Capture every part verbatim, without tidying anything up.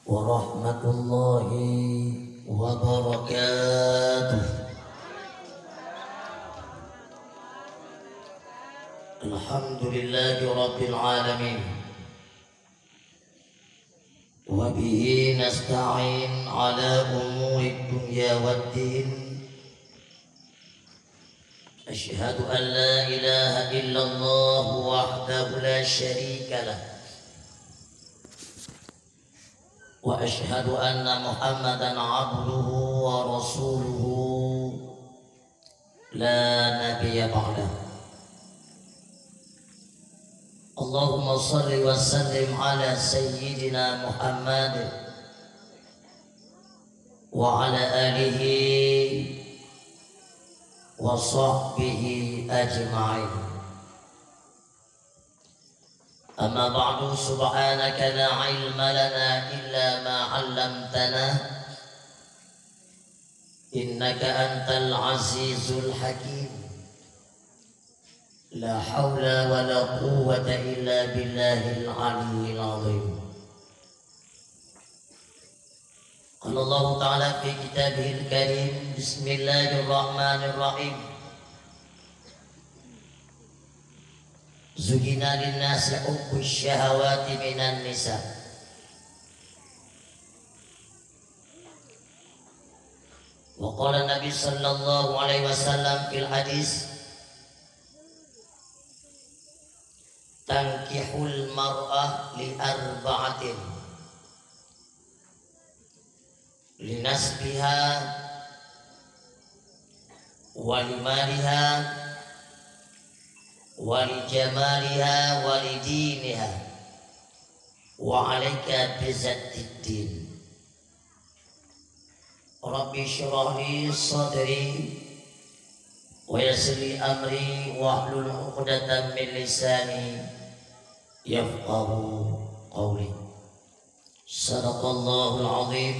warahmatullahi wabarakatuh. Alhamdulillahi rabbil alamin. Wa bihi nasta'in ala umurid dunya waddin. Asyhadu an la ilaha illallah wahdahu la syarika lah. Wa asyhadu anna Muhammadan abduhu wa rasuluhu la nabiyya ba'dah. Allahumma shalli wa sallim ala sayyidina Muhammad wa ala alihi wa sahbihi ajma'in. Amma ba'du, subhanaka la ilma lana illa ma 'allamtana, innaka antal azizul hakim. La haula wa la quwwata illa billahil aliyyil azim. Qala Allahu ta'ala fi kitabihil karim, bismillahirrahmanirrahim. Zuyyina linnasi hubbus syahawati minan nisa. Wa qala Nabi sallallahu alaihi wasallam fil hadis, tankihul mar'ah li arba'atin, linasbiha, wa limaliha, wa lijamaliha, wa lidiniha, wa alaika bizatiddin. Rabbi syrah li sadri, wa yassir li amri, wahlul 'uqdatam min lisani, yafqahu qawli. Sadaqallahul azim,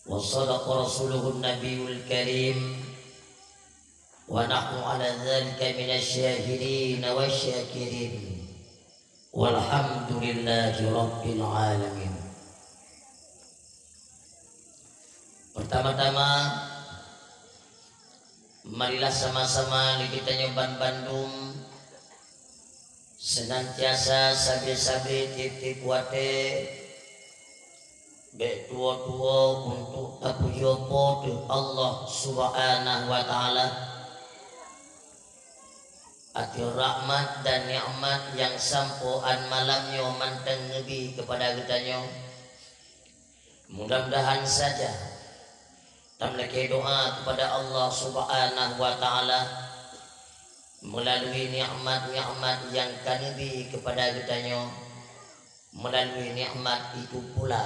wa sadaqa rasuluhun nabiyul karim, wa nahnu ala dzalika minasy syahidin wasy syakirin, walhamdulillahi rabbil alamin. Pertama-tama, marilah sama-sama di geutanyoe ban bandum senantiasa sabe-sabe tieb-tieb watée bék tuwo-tuwo untuk tapujoe Po teuh Allah Subhanahu wa Ta'ala ateueh rahmat dan nikmat nyang sampoe 'an malam nyoe mantong neubi keupada geutanyoe. Mudah-mudahan saja tameulakée doa keupada Allah Subhanahu wa Ta'ala, meulalu nikmat-nikmat nyang ka neubi keupada geutanyoe, meulalu nikmat itu pula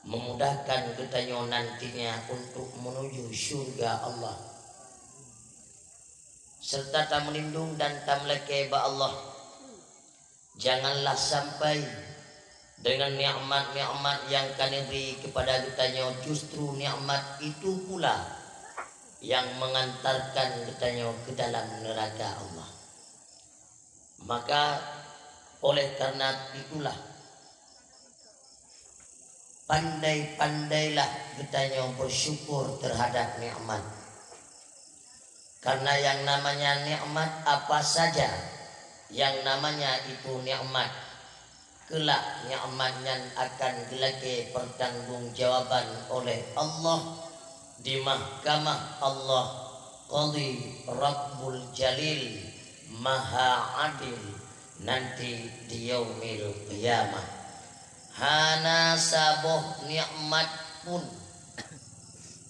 meumudahkan geutanyoe nantinya untuk meunuju syeuruga Allah, serta tameulindong dan tameulakée bak Allah. Janganlah sampai deungon nikmat-nikmat nyang ka neubri keupada geutanyoe, justru nikmat itu pula nyang meungantarkan geutanyoe keu dalam neuraka Allah. Maka, oleh karena itulah, pandai-pandailah geutanyoe beusyukur teuhadab nikmat. Karena nyang namanya nikmat, apa saja nyang namanya itu nikmat, keulak nikmat nyan akan geulakée peutanggongjawaban oleh Allah di mahkamah Allah, Qadhi Rabbul Jalil, Maha Adil, nanti di Yaumil Qiyamah. Hana saboh nikmat pun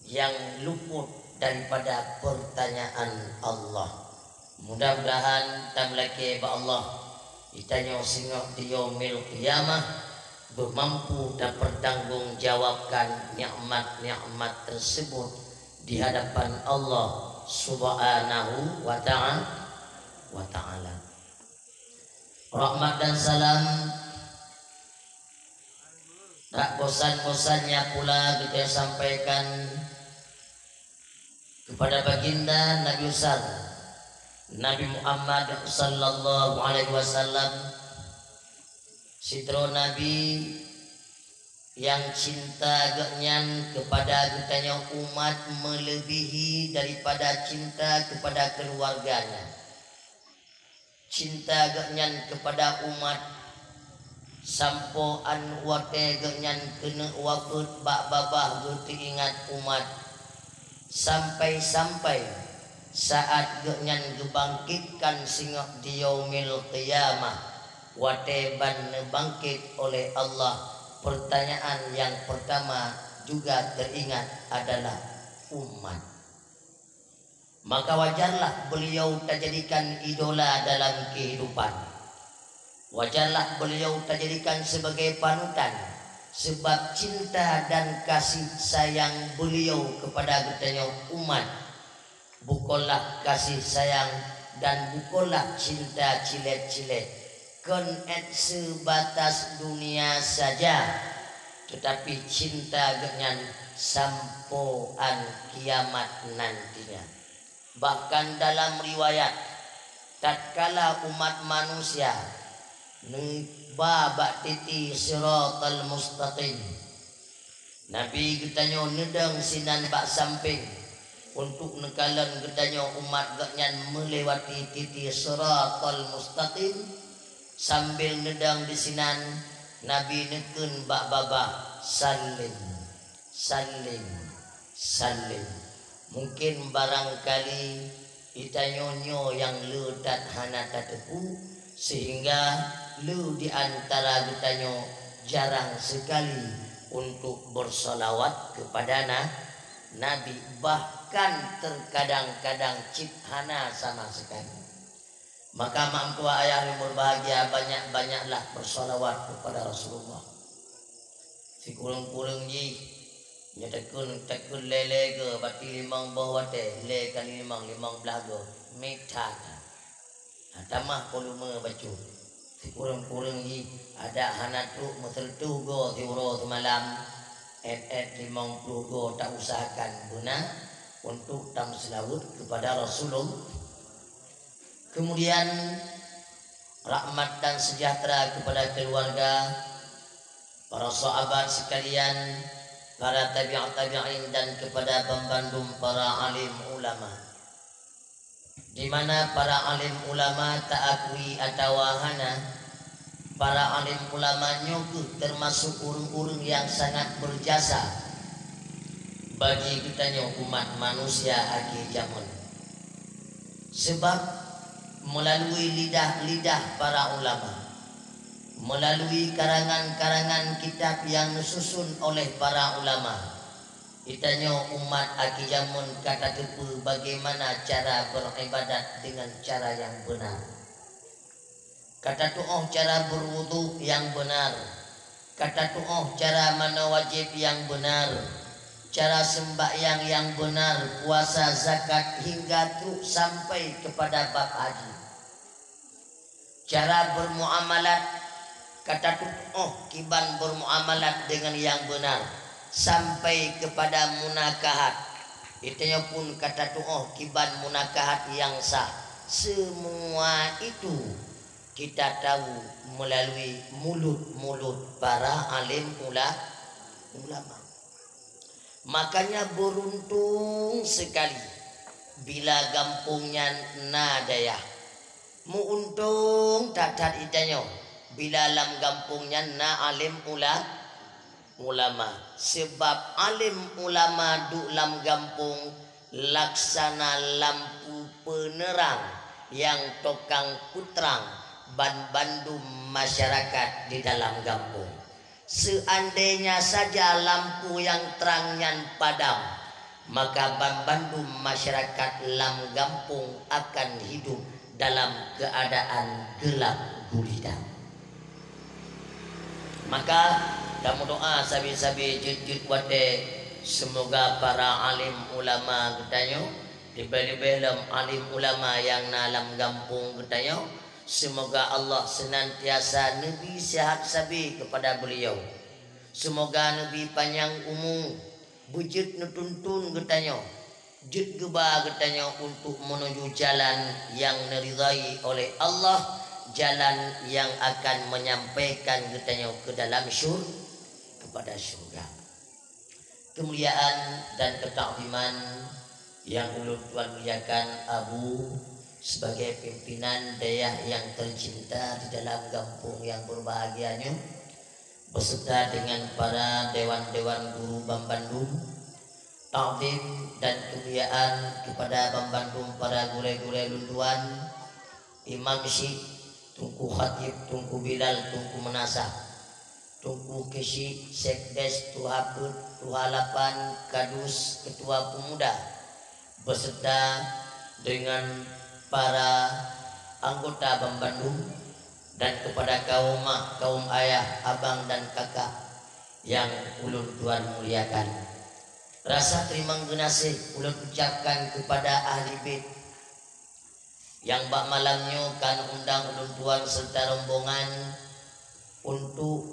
nyang luput daripada peurtanyaan Allah. Mudah-mudahan tameulakée bak Allah, geutanyoe singoh di Yaumil Qiyamah beumampu tapeurtanggong jawabkan nikmat-nikmat tersebut di hadapan Allah Subhanahu wa ta'a-, wa Ta'ala. Rahmat dan salam tak bosan-bosannya pula kita sampaikan kepada baginda Nabi besar, Nabi Muhammad sallallahu alaihi wasallam, sidroe nabi Nyang cinta geuhnyan keupada geutanyoe umat meuleubihi daripada cinta keupada keuluwarganya. Cinta geuhnyan keupada umat, sampoe an watée geuhnyan keuneuk wafeuet bak babah geuteuingat umat, sampai-sampai saat geuhnyan geubangkitkan singoh di Yaumil Qiyamah, watée ban neubangkét oleh Allah, peurtanyaan nyang peurtama juga teuingat adalah umat. Maka wajarlah beuliau tajadikan idola dalam keuhidupan. Wajarlah beuliau tajadikan sibagai panutan, seubab cinta dan kasih sayang beuliau keupada geutanyoe umat, bukonlah kasih sayang dan bukonlah cinta cilét-cilét, kon 'et seubatas dunia saja, teutapi cinta geuhnyan sampoe an kiamat nantinya. Bahkan dalam riwayat, tatkala umat manusia neuba bak titi Siratal Mustaqim, Nabi geutanyoe neudong sinan bak sampéng untuk neukalon geutanyoe umat geuhnyan meulewati titi Siratal Mustaqim. Sambil neudong disinan, Nabi neukheun bak babah, "Sallim, sallim, sallim." Mungkin barangkali geutanyoe nyoe nyang le that hana tateupeue, sehingga le di antara geutanyoe jarang sekali untuk bersalawat kepada na-, Nabi, bahkan terkadang-kadang cit hana sama sekali. Maka mak meutuah ayah nyang berbahagia, banyak-banyaklah bersalawat kepada Rasulullah. Sikureueng-kureueng jih, nyoe takheun, takheun lé-lé go, bati limong boh watée, lé kali limong, limong blaih go, mita that. Ha, tamah volume bacut. Sikureueng-kureueng jih, adak hana trok meuseureutoh go siuroe seumalam, 'et-'et limong ploh go tausahakan beuna untuk tameuseulaweuet kepada Rasulullah. Kemudian, rahmat dan sejahtera kepada keluarga, para sahabat sekalian, para tabi'ut tabi'in, dan kepada banbandum para alim ulama. Di mana para alim ulama, taakui atawa hana, para alim ulama nyoe kheueh teumasok ureuëng-ureuëng nyang sangat beujasa bagi geutanyoe umat manusia akhé jameun. Sebab meulalui lidah-lidah para ulama, meulalui karangan-karangan kitab nyang neususun oleh para ulama, geutanyoe umat akhé jameun ka tateupeue bagaimana cara beuribadat deungon cara nyang beuna. Ka tatuoh cara beurwudhu nyang beunar, ka tatuoh cara manoe wajéb nyang beunar, cara seumbahyang nyang beunar, puasa, zakat, hingga trok sampai keupada bab haji. Cara beurmuamalat, ka tatuoh kiban beurmuamalat deungon nyang beunar, sampai keupada munakahat. Geutanyoe pun ka tatuoh kiban munakahat nyang sah. Seumua itu kita tahu melalui mulut-mulut para alim ula-, ulama. Makanya beuruntung sekali bila gampông nyan na dayah. Meuuntông that-that geutanyoe bila lam gampông nyan na alim ula-, ulama. Sebab alim ulama duek lam gampông laksana lampu peuneurang nyang tôkang peutrang banbandum masyarakat di dalam gampông. Seandainya saja lampu nyang trang nyan padam, maka banbandum masyarakat lam gampông akan hidup dalam keuadaan geulap gulita. Maka, tameudoá sabe-sabe jeuet-jeuet watée, seumoga para alim ulama geutanyoe, leubeh-leubeh lom alim ulama nyang na lam gampông geutanyoe, seumoga Allah seunantiasa neubi sihat sabe keupada beuliau. Seumoga neubi panyang umu, beujeuet neutuntun geutanyoe, jeuet geuba geutanyoe untuk meunuju jalan nyang neuridhai oleh Allah, jalan nyang akan meunyampaikan geutanyoe keu dalam syur-, pada syurga. Kemuliaan dan ketakziman yang ulôn tuan muliakan Abu sebagai pimpinan dayah yang tercinta di dalam gampông yang berbahagia nyoe, beserta dengan para dewan-dewan guru banmandum, takzim dan kemuliaan kepada banmandum para gurée-gurée lôn tuan, Imam Syik, Teungku Khatib, Teungku Bilal, Teungku Meunasah, Teungku Keuchik, Sekdes, Tuha Peuet, Tuha Lapan, Kadus, Ketua Pemuda, beserta dengan para anggota banmandum, dan kepada kaum mak, kaum ayah, abang dan kakak yang ulôn tuan muliakan. Rasa teurimong geunaséh ulôn ucapkan kepada ahli bait nyang bak malam nyoe ka neuundang ulôn tuan serta rombongan untuk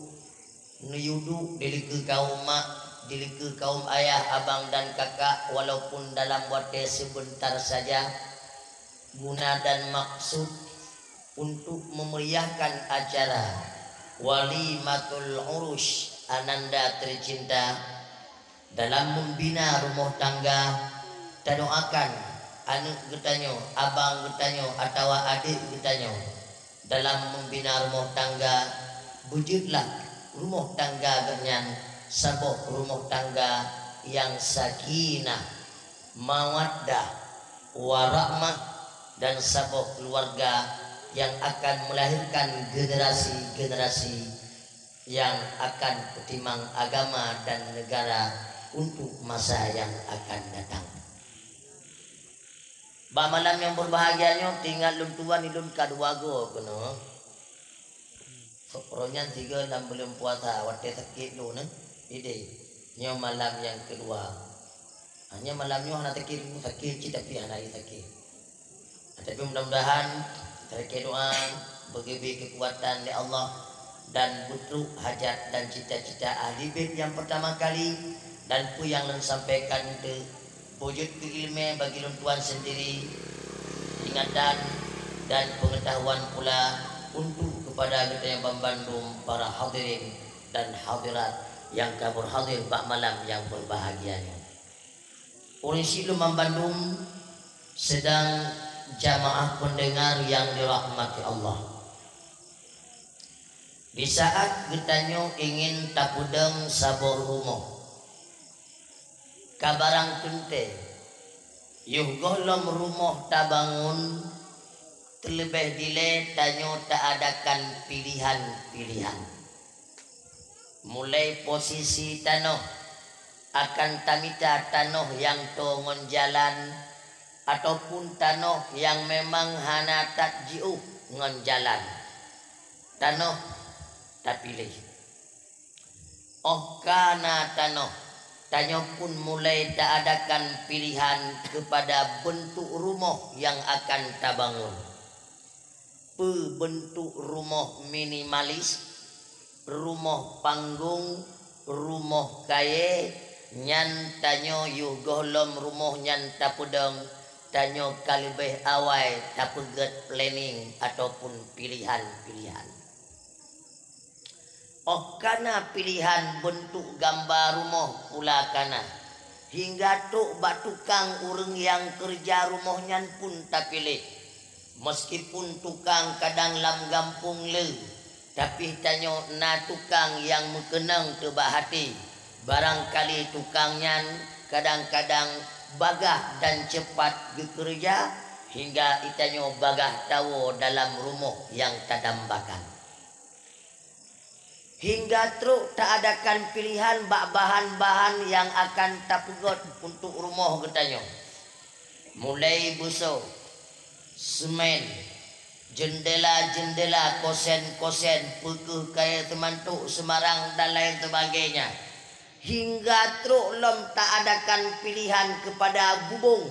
neuyue di likeu kaum mak, di likeu kaum ayah, abang dan kakak, walaupun dalam watée seubeuntar saja, guna dan maksud untuk memeriahkan acara Walimatul Urus ananda tercinta dalam membina rumoh tangga, tadoakan aneuëk geutanyoe, abang geutanyoe, atawa adék geutanyoe dalam membina rumoh tangga, beujeuetlah rumoh tangga geuhnyan saboh rumoh tangga nyang sakinah, mawaddah, warahmah, dan saboh keluarga yang akan melahirkan generasi-generasi yang akan peutimang agama dan negara untuk masa yang akan datang. Bak malam nyang berbahagia nyoe, teuingat lôn tuan ilôn ka dua goe keunoe. Roh nyan sigoe lam buleuen puasa, watée sakét lôn, eh, idéh. Nyoe malam nyang keudua. Hanya malam nyoe hana sakét, sakét cit tapi hana sakét. Tapi mudah-mudahan, tarékée doa, beugeubri keukuatan lé Allah, dan beutrok hajat dan cita-cita ahli bait nyang pertama kali, dan peue nyang lôn sampaikan teuk, beujeuet keu iéleumé bagi lôn tuan sendiri, ingatan dan pengetahuan pula untuk kepada geutanyoe banmandum para hadirin dan hadirat nyang ka berhadir bak malam nyang berbahagia nyoe. Ureuëng siluman bandum sedang jamaah pendengar yang dirahmati Allah. Di saat geutanyoe ingin tapeudong saboh rumoh, ka barang teuntée, yoh gohlom rumoh tabangun, teuleubeh dilée tanyoe taadakan pilihan-pilihan. Mulai posisi tanoh, akan tamita tanoh nyang toe ngon jalan, ataupun tanoh nyang memang hana that jiôh ngon jalan. Tanoh tapiléh. Óh ka na tanoh, tanyoe pun mulai taadakan pilihan keupada beuntuk rumoh nyang akan tabangun. Peue beuntuk rumoh minimalis, rumoh panggong, rumoh kayée, nyan tanyoe yoh gohlom rumoh nyan tapeudong, tanyoe ka leubeh awai tapeugét planning ataupun pilihan-pilihan. Óh ka na pilihan beuntuk gamba rumoh pula ka na, hingga trok bak tukang ureuëng nyang keureuja rumoh nyan pun tapiléh. Meuskipun tukang kadang lam gampông le, tapi tanyoe na tukang nyang meukeunong teubak até. Barangkali tukang nyan kadang-kadang bagah dan ceupat geukeureuja, hingga geutanyoe bagah tawoe dalam rumoh nyang tadambakan. Hingga trok taadakan pilihan bak bahan-bahan nyang akan tapeugét untuk rumoh geutanyoe. Mulai beusoe, seumén, jeundela-jeundela, kosen-kosen, peu kheueh kayée seumantok, seumarang dan lain sebagainya. Hingga trok lom taadakan pilihan keupada bubông.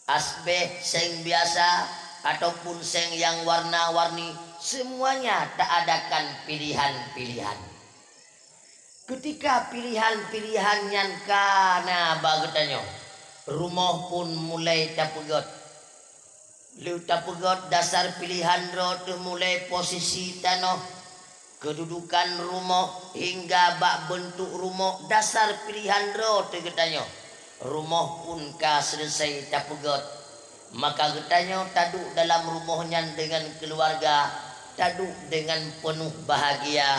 Asbeh seng biasa ataupun seng nyang warna-warni, semuanya taadakan pilihan-pilihan. Keutika pilihan-pilihan nyan ka na bak geutanyoe, rumoh pun mulai tapeugét. Lheueh tapeugét dasar pilihan droe teuh mulai posisi tanoh, Keududukan rumoh hingga bak beuntuk rumoh dasar pilihan droe teuh geutanyoe. Rumoh pun ka seuleusai tapeugét, maka geutanyoe taduek dalam rumoh nyan deungon keuluwarga, taduek deungon peunoh bahagia.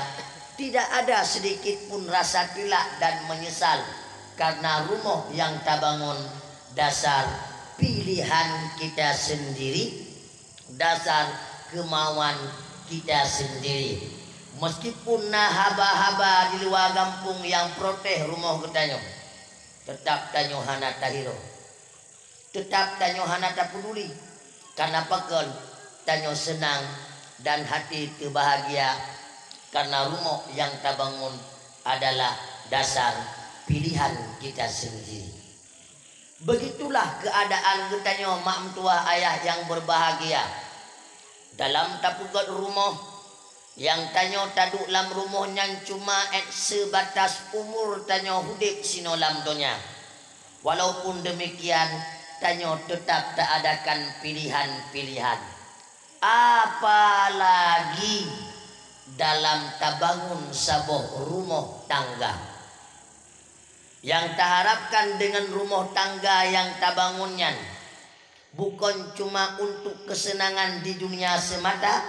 Tidak ada sedikit pun rasa teulak dan menyesal, karena rumoh nyang tabangun dasar pilihan kita sendiri, dasar keumauan kita sendiri. Meskipun na haba-haba di luwa gampông nyang protes rumoh geutanyoe, teutap tanyoe hana tahiro. Teutap tanyoe hana tapeduli. Karena pakon? Tanyoe seunang dan hati teubahagia karena rumoh nyang tabangun adalah dasar pilihan kita sendiri. Begitulah keuadaan geutanyoe mak meutuwah ayah nyang beurbahagia. Dalam tapeugét rumoh, nyang tanyoe taduek lam rumoh nyan cuma 'et seubatas umur tanyoe udeb sinoe lam donya. Walaupun deumikian, tanyoe teutap taadakan pilihan-pilihan. Apalagi dalam tabangun saboh rumoh tangga. Nyang taharapkan deungon rumoh tangga nyang tabangun nyan, bukon cuma untuk keuseunangan di dunia seumata,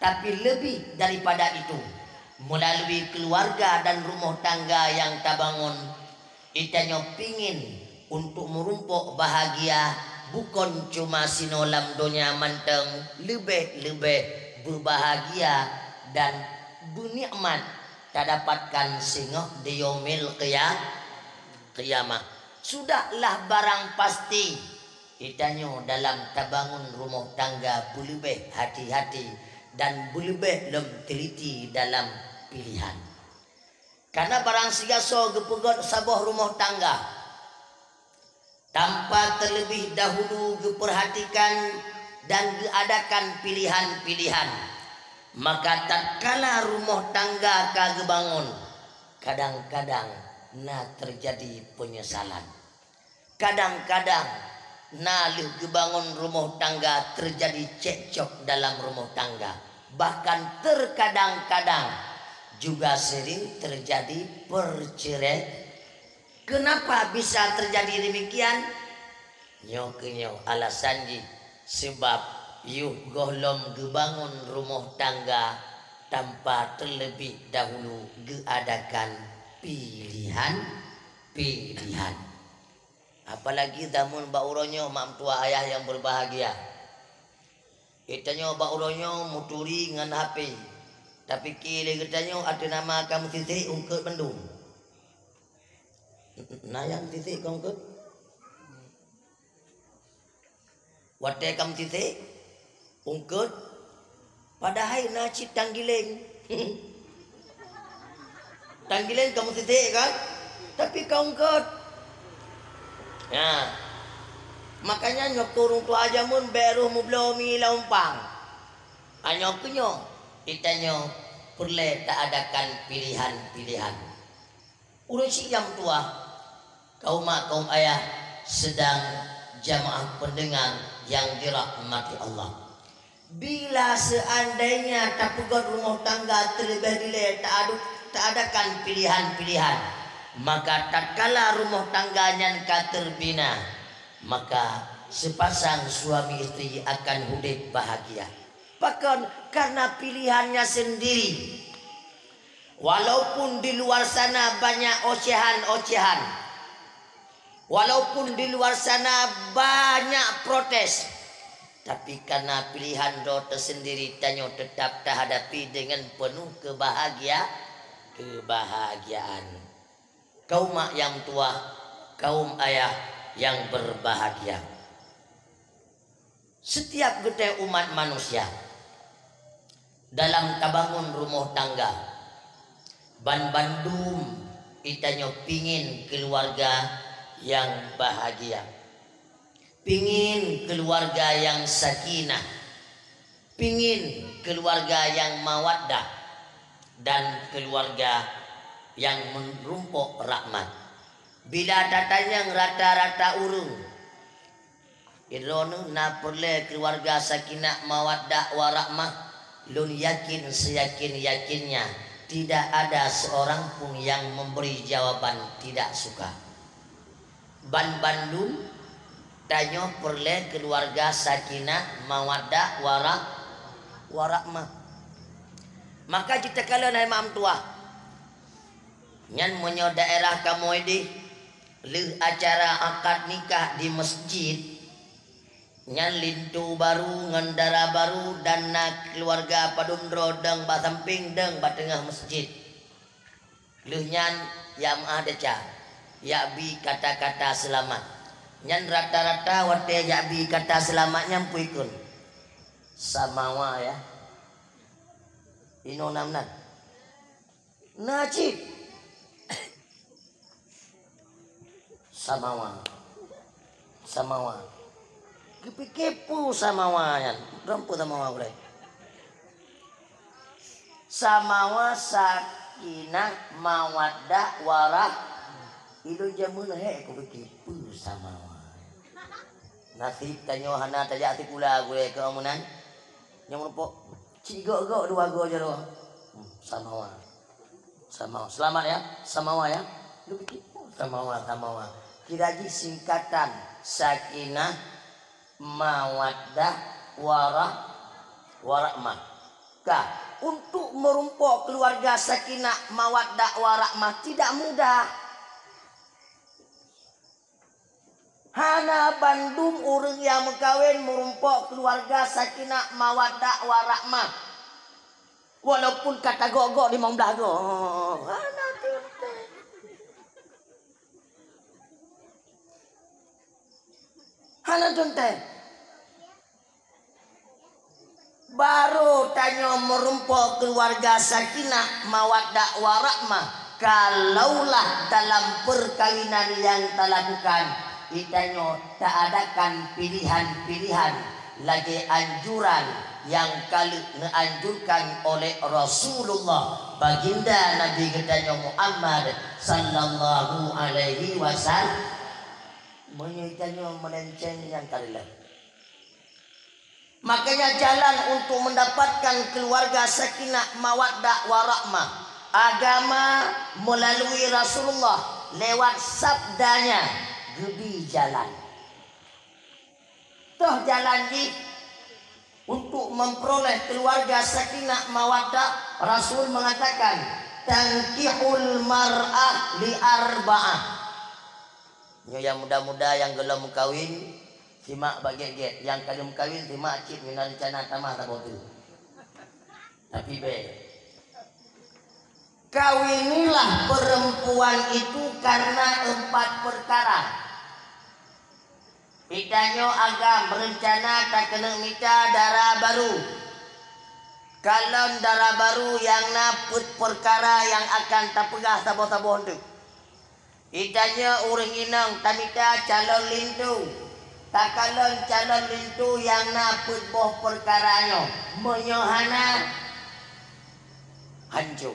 tapi leubeh daripada itu, meulalui keuluwarga dan rumoh tangga nyang tabangun, geutanyoe pingin untuk meurumpok bahagia bukon cuma sinoe lam donya mantong, leubeh-leubeh beubahagia dan beunikmat tadapatkan singoh di Yaumil Qiyam-, Qiyamah. Sudahlah barang pasti, geutanyoe dalam tabangun rumoh tangga beuleubeh hati-hati dan beuleubeh lom teliti dalam pilihan. Karena barang sigasoe geupeugét saboh rumoh tangga, tanpa terlebih dahulu geupeurhatikan dan geuadakan pilihan-pilihan, maka tatkala rumoh tangga ka geubangun, kadang-kadang na teujadi peunyesalan. Kadang-kadang na lheueh geubangun rumoh tangga teujadi cekcok dalam rumoh tangga. Bahkan terkadang-kadang juga sering terjadi perceraian. Kenapa bisa terjadi demikian? Nyoe keunyoe alasan jih, sebab yoh gohlom geubangun rumoh tangga tanpa terlebih dahulu geuadakan pilihan-pilihan. Apalagi zaman bak uroe nyoe mak meutuwah ayah nyang beurbahagia. Geutanyoe bak uroe nyoe meuturi ngon H P. Tapike lé geutanyoe ateueh nama ka meusisek ungkot bandum. Na nyang meusisek ka ungkot? Watée ka meusisek ungkot, padahai na cit tanggileng. Tanggileng ka meusisek kan? Tapi ka ungkot. Nah, makanya nyoe keu ureuëng tuha jameun bék rôh meubloe mi lam umpang. Nyoe keunyoe, geutanyoe peureulée taadakan pilihan-pilihan. Ureuëng syiek nyang meutuwah, kaum mak, kaum ayah, seudang jamaah peundeungan nyang dirahmati Allah. Bila seandainya tapeugét rumoh tangga teuleubeh dilée taadu-, taadakan pilihan-pilihan, maka tatkala rumoh tangga nyan ka teubina, maka seupasang suami istri akan udeb bahagia. Pakon? Karena pilihannya sendiri. Walaupun di luar sana banyak ocehan-ocehan, walaupun di luar sana banyak protes, tapi karena pilihan droe teusendiri tanyoe teutap tahadapi deungon peunoh keubahagia-, keubahagiaan. Kaum mak nyang tuwah, kaum ayah nyang beurbahagia. Setiap geutanyoe umat manusia dalam tabangun rumoh tangga, banbandum geutanyoe pingin keuluwarga nyang bahagia, pingin keuluwarga nyang sakinah, pingin keuluwarga nyang mawaddah, dan keuluwarga nyang meurumpok rahmat. Bila tatanyong rata-rata ureuëng, "Droeneuh na peureulée keuluwarga sakinah mawaddah warahmah?" Lôn yakin seyakin-yakinnya, tidak ada seorang pun yang memberi jawaban tidak suka. Ban bandum tanyoe peureulée keuluwarga sakinah, mawaddah, wara-, warahmah. Maka jitakalon hai mak meutuwah. Nyan meunyoe daerah kamoe deh, lheueh acara akad nikah di masjid, nyan linto barô ngon dara barô dan na keuluwarga padum droe dong bak sampéng dong bak teungoh masjid. Lheueh nyan, ya meu'ah desya, yak bi kata-kata seulamat. Nyan rata-rata watée yak bi kata seulamat nyan peue ikheun? Samawa, ya. Inoe na meunan? Na cit. Samawa. Samawa. Geupike peue samawa nyan? Droe peue samawa gurée? Samawa sakinah mawaddah warah. Ilôn jameun hek kupike peue samawa. Nasib tanyoe hana tajak sikula gurée keu meunan. Nyang meureumpok cit gok-gok dua goe jaroe. Hmm, samawa. Samawa. Selamat ya. Samawa ya. Lu pikir, samawa, samawa. Kira jih singkatan sakinah, mawaddah, warah-, warahmah. Ka, untuk meureumpok keuluwarga sakinah, mawaddah, warahmah tidak mudah. Hana bandum ureuëng nyang meukawen meureumpok keuluwarga sakinah mawaddah warahmah. Walaupun ka tagok-gok limong blaih goe. Hana teuntée. Hana teuntée. Barô tanyoe meureumpok keuluwarga sakinah mawaddah warahmah, kalaulah dalam peurkawinan nyang talakukan, geutanyoe taadakan pilihan-pilihan lagée anjuran nyang ka lheueh neuanjurkan oleh Rasulullah, Baginda Nabi geutanyoe Muhammad sallallahu alaihi wasallam. Meunyoe tanyoe meulenceng nyang ka lheueh. Makanya jalan untuk mendapatkan keluarga sakinah mawaddah warahmah, agama melalui Rasulullah lewat sabdanya geubi jalan. Toh jalan jih untuk memperoleh keluarga sakinah mawaddah, Rasul mengatakan, "Tankihul mar'ah li arba'ah." Nyoe nyang muda-muda nyang gohlom meukawen, simak bak gét-gét. Nyang ka lheueh meukawen, simak cit, nyoe na reuncana tamah saboh teuk. Tapi bék. Kawinilah perempuan itu karena empat perkara. Geutanyoe agam reuncana takeuneuk mita dara barô. Kalon dara barô nyang na peuet perkara nyang akan tapeugah saboh-saboh teuk. Geutanyoe ureuëng inong tamita calon linto, takalon calon linto nyang na peuet boh peukara nyoe. Meunyoe hana, hanco.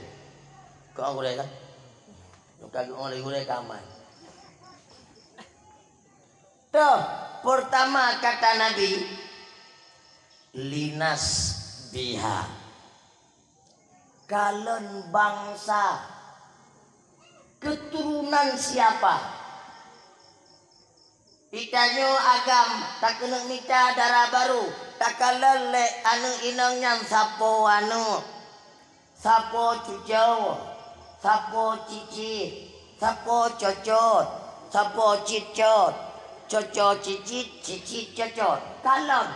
Keu gurée kan? Nyang ka geuong lé gurée ka aman. Toh, peurtama kata Nabi, "Linasbiha." Kalon bansa, keuturonan siapa? Geutanyoe agam takeuneuk mita dara barô, takalon lé aneuëk inong nyan sapo aneuëk, sapo cucoe, sapo cicit, sapo cocot, sapo cicot, coco cicit, cicit cocot. Kalon.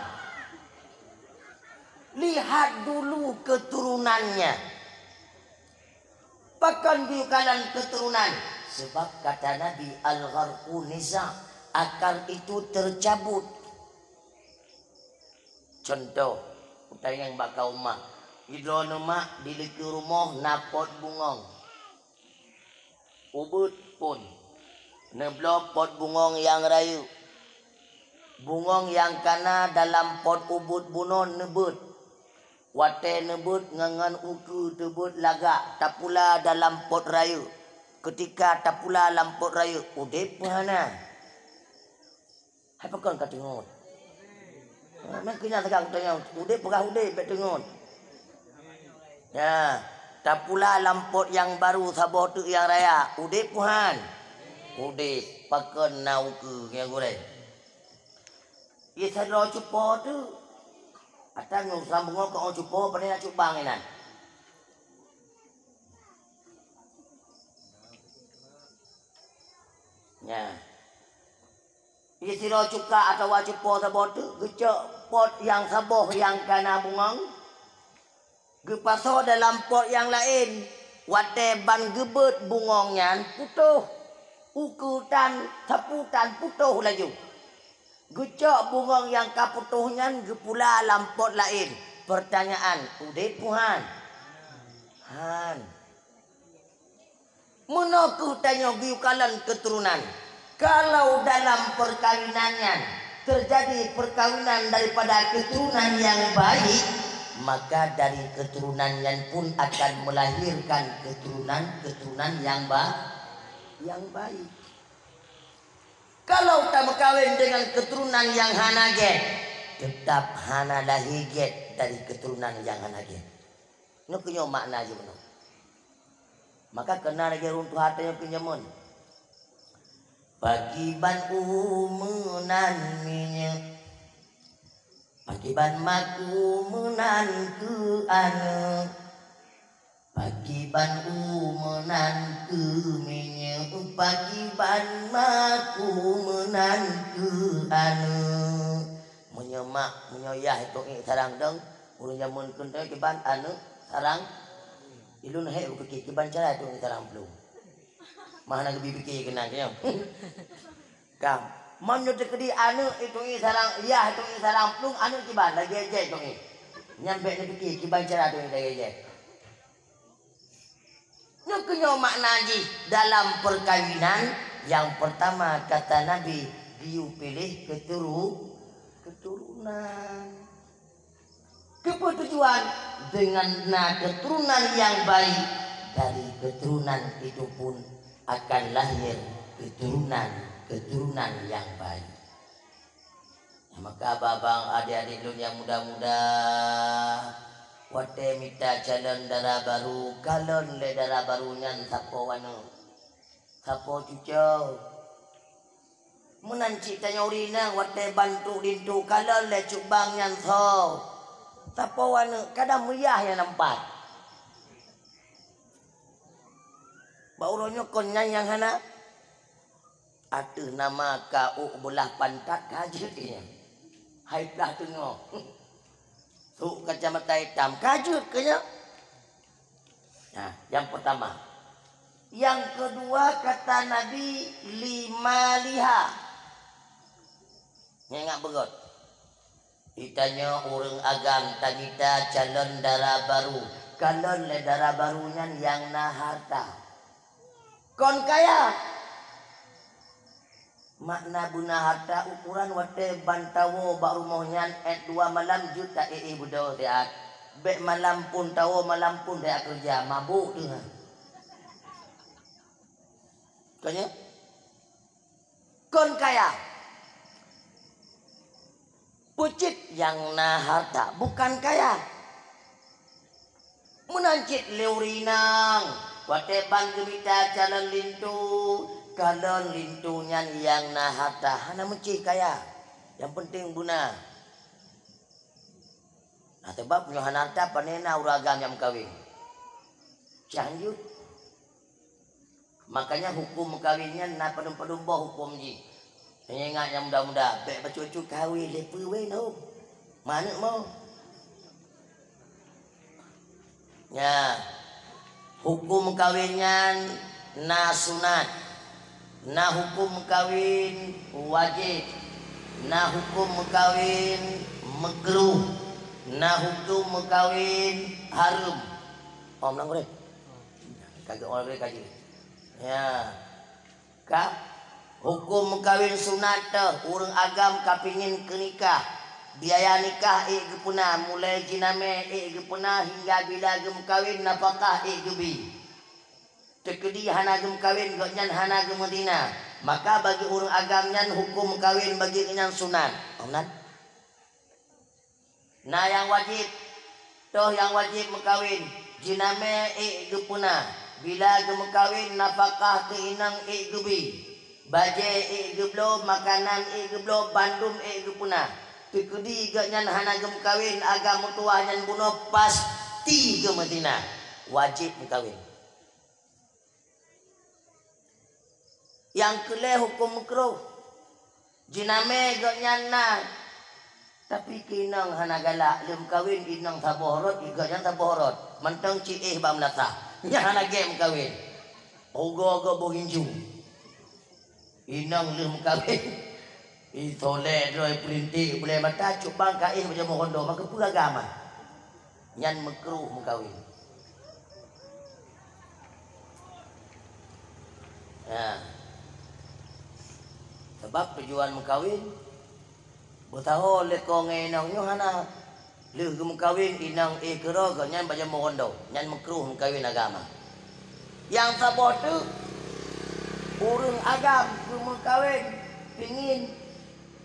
Lihat dulu keturunannya. Pakon geuyue kalon keuturonan? Sebab kata Nabi, "Al-gharqu niza', akar itu tercabut." Contoh, peutanyong bak kaum mak. Di droeneuh mak, di dikeue rumoh na pot bungong. Ubeuet phon. Neubloe pot bungong nyang rayeuk. Bungong nyang ka na dalam pot ubeuet bunoe neubeuet. Watée neubeuet ngon-ngon ukeue teubeuet lagak tapula dalam pot rayeuk. Keutika tapula lam pot rayeuk, udeb peue hana? Hai pakon ka teungeut? Meukeunyan sagai teungeut, udeb peugah udeb bék teungeut. Ya, tapula lam pot nyang barô saboh teuk nyang raya. Udeb peue han? Udeb. Pakon na ukeue nyang gurée? Ie sidroe cupo teuk. Ata nyoe sambung ngon cupo, pane na cubang inan. Nya. Ie sidroe cuka atawa cupo saboh teuk geucok pot nyang saboh nyang ka na bungong, geupasoe dalam pot nyang laén. Watée ban geubeuet bungong nyan putôh, ukeue tan, sapu tan putôh laju. Geucok bungong nyang ka putôh nyan geupula lam pot laén. Peurtanyaan, udeb peue han? Han. Meunoe kheueh tanyoe geuyue kalon keuturonan. Kalau dalam peukawinan nyan teujadi peukawinan daripada keuturonan nyang baik, maka dari keuturonan nyan pun akan melahirkan keuturonan-keuturonan nyang ba-, nyang baik. Kalau tameukawen deungon keuturonan nyang hana gét, teutab hana lahé gét dari keuturonan nyang hana gét. Nyoe keuh nyoe makna jih bunoe. Maka keunan lagée ureuëng tuha tanyoe keu jameun. Pakriban u meunan minyeuk, pakriban maku meunan keu aneuëk. Pakriban u meunan keu minyeuk, pakriban maku meunan keu aneuëk. Meunyoe mak, meunyoe yah ituek iék sarang dong, ureuëng jameun keunoe kiban aneuëk sarang. Ilôn hék beupike kiban cara ituek iék sarang plueng. Mah na geubi pike keunan keunyoe. Kam, meunyoe teukeudi aneuëk ituek iék sarang, yah ituek iék sarang plueng, aneuëk kiban lagée jai ituek iék. Nyan bék neupike kiban cara ituek iék lagée jai. Nyoe keuh nyoe makna jih dalam peukawinan, nyang peurtama kata Nabi geuyue piléh keuturu-, keuturonan. Keupeue tujuan? Deungon na keuturonan nyang baik, dari keuturonan itu pun akan lahé keuturonan-keuturonan nyang baik. Maka babang adék-adék lôn nyang muda-muda, watée mita calon dara barô, kalon lé dara barô nyan sapo aneuëk, sapo cucoe. Meunan cit tanyoe rinang watée ban trok linto, kalon lé cubang nyan soe, sapo aneuëk, kadang meuyah nyang nampat. Bak uroe nyoe kon nyan nyang hana. Ateueh nama ka ôk beulah pantat ka jeuet keu nyan. Hai plah teungoh. Sôk kacamata itam ka jeuet keu nyan. Nah, nyang peurtama. Nyang keudua kata Nabi lima liha. Ingat beugöt. Geutanyoe ureuëng agam tamita calon dara barô, kalon lé dara barô nyan nyang na hareuta. Kon kaya. Makna beuna hareuta ukoran watée ban tawoe bak rumoh nyan ék dua malam jeuet ta-éh-éh beudôh siat. Bék malam phon tawoe, malam phon siat keureuja, mabök teuh. Kon nyan? Kon kaya. Peue cit nyang na hareuta bukan kaya. Meunan cit lé ureuëng inong, watée ban geumita calon linto, kalon linto nyan nyang na hareuta, hana meucéh kaya. Nyang peunteng beuna. Nah, sabab nyoe hana hareuta, pane na ureuëng agam nyang meukawen. Cah hanjeuet. Makanya huköm meukawen nyan na padum-padum boh huköm jih. Meunyoe ingat nyang muda-muda, bék bacut-bacut kawen, lé peue wéh lom. Manök mo. Nya, huköm meukawen nyan na sunat, na huköm meukawen wajéb, na huköm meukawen meukruh, na huköm meukawen hareuem. Om nang ureuëng. Ka geuôn lé ka jeuet. Ya. Ka, huköm meukawen sunat teuh, ureuëng agam ka pingin keunikah. Biaya nikah ék geupeuna, mulai jinamé ék geupeuna hingga bila geumeukawen nafakah ék geubi. Teukeudi hana geumeukawen, gobnyan hana geumeuzina. Maka bagi ureuëng agam nyan huköm meukawen bagi gobnyan sunat. Om nan? Na nyang wajéb, toh nyang wajéb meukawen, Jinamé ék geupeuna. Bila geumeukawen, nafakah keu inong ék geubi. Bajée ék geubloe, makanan ék geubloe, bandum ék geupeuna. Teukeudi gobnyan hana geumeukawen, agam meutuwah nyan bunoe pasti geumeuzina. Wajéb meukawen. Nyang keu lhée hukôm meukruh. Jinamé gobnyan na, tapi keu inong hana galak, lheueh meukawen inong saboh rot, gobnyan saboh rot. Mantong ci éh bak meulasah. Nyan hana gét meukawen. Ugoe gob boh gincu. Inong lheueh meukawen. Isolé droe peulintik bulée mata, cuk bang ka éh bak jamoe kondo, maka peue agama. Nyan meukruh meukawen. Ya. Sabab tujuan meukawen, beusaho lé ko ngon inong nyoe hana. Lheueh geumeukawen inong éh keudroe, gobnyan bak jamoe kondo. Nyan meukruh meukawen agama. Nyang saboh teuk, ureuëng agam geumeukawen pingin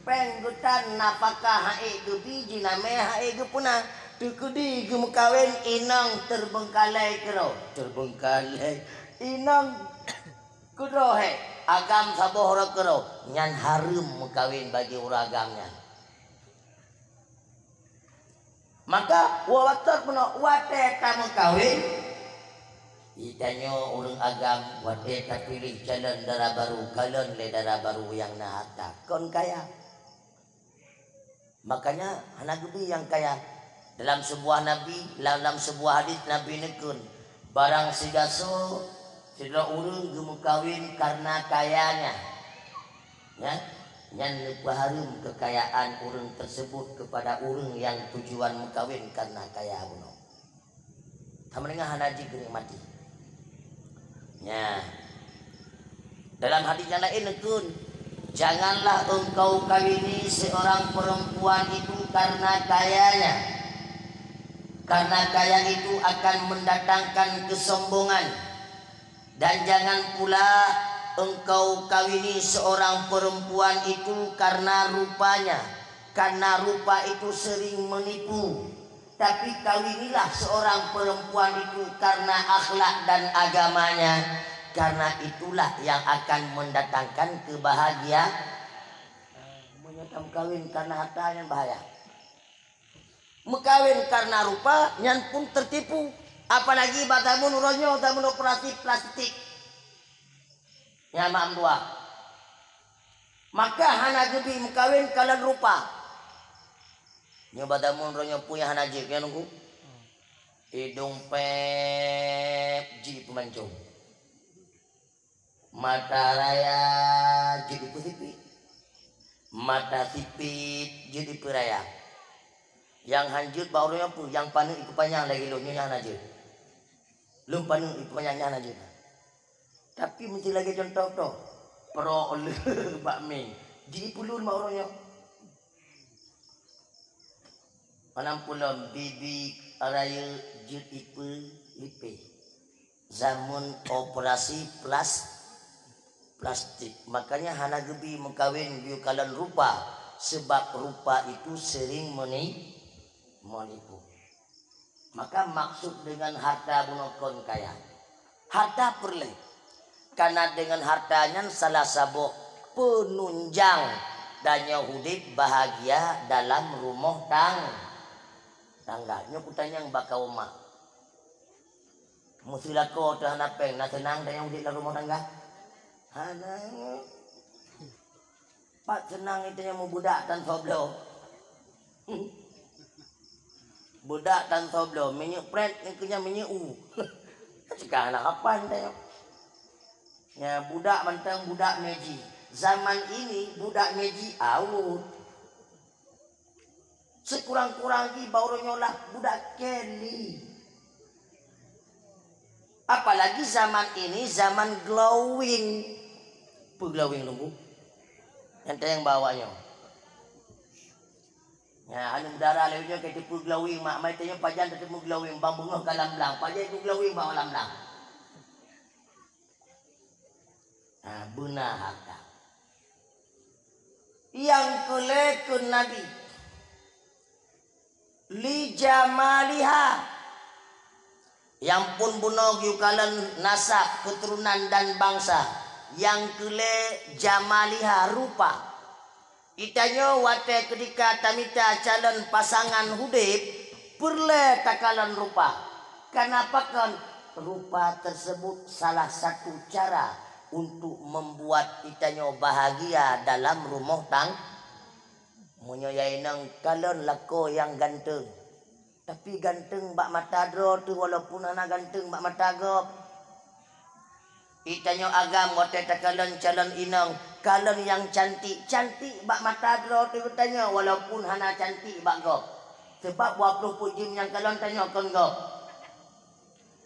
péng geutan, nafakah han ék geubi, jinamé han ék geupeuna. Teukeudi geumeukawen inong teubeungkalai keudroe. Teubeungkalai. Inong keudroe hék, agam saboh rot keudroe. Nyan hareuem meukawen bagi ureuëng agam nyan. Maka, watée peunoh, watée tameukawen, geutanyoe ureuëng agam, watée tapiléh calon dara barô, kalon lé dara barô nyang na harta, kon kaya. Makanya, hana geubi nyang kaya. Dalam seubuah Nabi, dalam seubuah hadis Nabi neukheun, barang sigasoe sidroe ureuëng geumeukawen kareuna kayanya. Nyan, nyan neupeuhareuem keukayaan ureuëng teuseubut keupada ureuëng nyang tujuan meukawen kareuna kaya bunoe. Sama deungon hana jeuet geunikmati. Nyan. Dalam hadis nyang laén neukheun, "Janganlah engkau kawini seorang perempuan itu karena kayanya, karena kaya itu akan mendatangkan kesombongan." Dan jangan pula engkau kawini seorang perempuan itu karena rupanya, karena rupa itu sering menipu. Tapi kawinilah seorang perempuan itu karena akhlak dan agamanya, karena itulah yang akan mendatangkan kebahagiaan. Meunyoe tameukawen karena harta nyan bahaya. Meukawen karena rupa, nyan pun teutipu. Apalagi bak zaman uroe nyoe, zaman operasi plastik. Nyan mak meutuah. Maka hana geubi meukawen kalon rupa. Nyoe bak zaman uroe nyoe peue nyang hana jeuet, nyan nunggu. Idong pép jipeumancong. Mata raya jeuet dipeusipit. Mata sipit jeuet dipeuraya. Nyang han jeuet bak ureuëng nyoe peue? Nyang paneuk ipeupanyang lagée lôn nyoe nyang hana jeuet. Lôn paneuk ipeupanyang nyang hana jeuet. Tapi meusti lagée cuntoh toh. Prok le bak mie. Jeuet ipeulon bak ureuëng nyoe. Meunan pulom bibi rayeuk jeuet ipeulipéh. Zaman operasi plas-, plastik. Makanya hana geubi meukawen geuyue kalon rupa, sebab rupa itu sering meni-, menipu. Maka maksud dengan harta bunoe kon kaya. Harta peureulée. Karena dengan harta nyan salah saboh peununjang tanyoe udeb bahagia dalam rumoh tang-, tangga. Nyoe kutanyong bak kaum mak. Meuseulako teuh hana péng, na seunang tanyoe udeb lam rumoh tangga? Hana. Pat seunang tanyoe meubudak tan soe bloe. Budak tan soe bloe, minyeuk prét nyan keu nyan minyeuk u. Cit ka hana kapan tanyoe. Nyan budak mantong budak Meiji. Zaman ini budak Meiji awot. Sikurang-kurang jih bak uroe nyoe lah budak Kelly. Apalagi zaman ini zaman glowing. Peue glowing, Teungku? Nyang teunyang bak awak nyoe. Nyan, aneuk dara lewat nyoe ka teupeu glowing, mak mai teunyang pajan teupeu glowing, bang beungoh ka lam blang. Pajan teupeu glowing bak lam blang. Nah, beuna harta. Nyang keu lhée kheun Nabi, "Li jamaliha." Nyang phôn bunoe geuyue kalon nasab, keuturonan dan bansa. Nyang keu lhèe jamaliha, rupa. Geutanyoe watèe keutika tamita calon pasangan udép, peureulèe takalon rupa. Kareuna pakon? Rupa tersebut salah satu cara untuk membuat geutanyoe bahagia dalam rumoh tang-, meunyoe ya inong kalon lakoe nyang ganteng. Tapi ganteng bak mata droe teuh walaupun hana ganteng bak mata gob. Geutanyoe agam watèe takalon calon inong, kalon nyang cantik, cantik bak mata droe teuh geutanyoe walaupun hana cantik bak gob. Sabab dua ploh peuet jeuem nyang kalon tanyoe kon gob.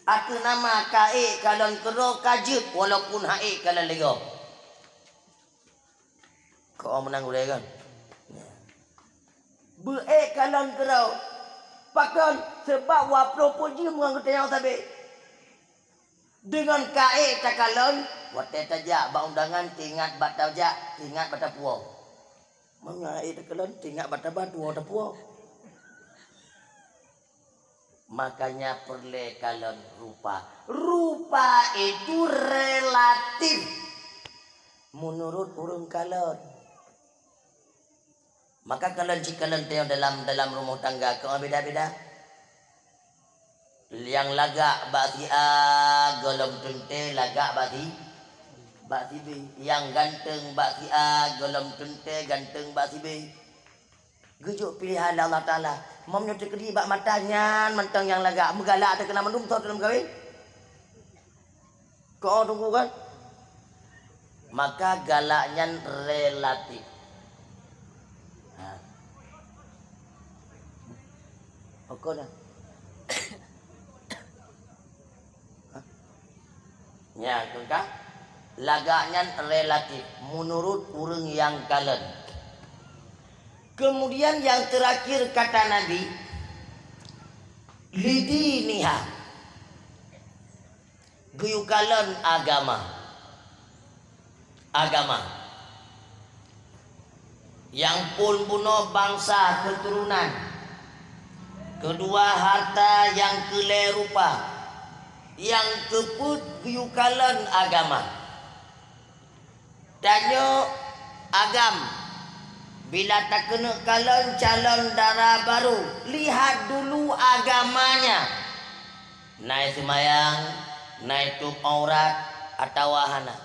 Ateueh nama ka ék kalon keudroe ka jeuet walaupun han ék kalon lé gob. Keu meunan gurèe kan? Beu ék kalon keudroe. Pakon? Sabab dua ploh peuet jeuem ngon geutanyoe sabe. Deungon ka ék takalon, watèe tajak bak undangan, teuingat bak tajak, teuingat bak tapuwoe. Meunyoe han ék takalon, teuingat bak taba tuwoe tapuwoe. Makanya peureulèe kalon rupa. Rupa itu relatif. Meunurot ureueng kalon. Maka kalon cit kalon tanyoe dalam, dalam rumoh tangga keu beda-beda. Nyang lagak bak si A, gohlom teuntèe lagak bak si, bak si B. Nyang ganteng bak si A, gohlom teuntèe ganteng bak si B. Geujok piléhan lé Allah Taala. Meunyoe teukeudi bak mata nyan mantong nyang lagak, meugalak teuh keunan mandum soe teuh lam kawin. Keu teungku kan? Maka galak nyan relatif. Ha. Ukur dah. Ha? Nya, teuka. Lagak nyan relatif, meunurot ureueng nyang kalon. Kemudian yang terakhir kata Nabi, "Lidiniha." Geuyue kalon agama. Agama. Nyang phôn bunoe bansa keuturonan. Keudua harta, nyang keulhèe rupa. Nyang keupeuet geuyue kalon agama. Tanyoe agam, bila takeuneuk kalon calon dara barô, lihat dulu agamanya. Na i seumayang, na i tôb aurat, atawa hana.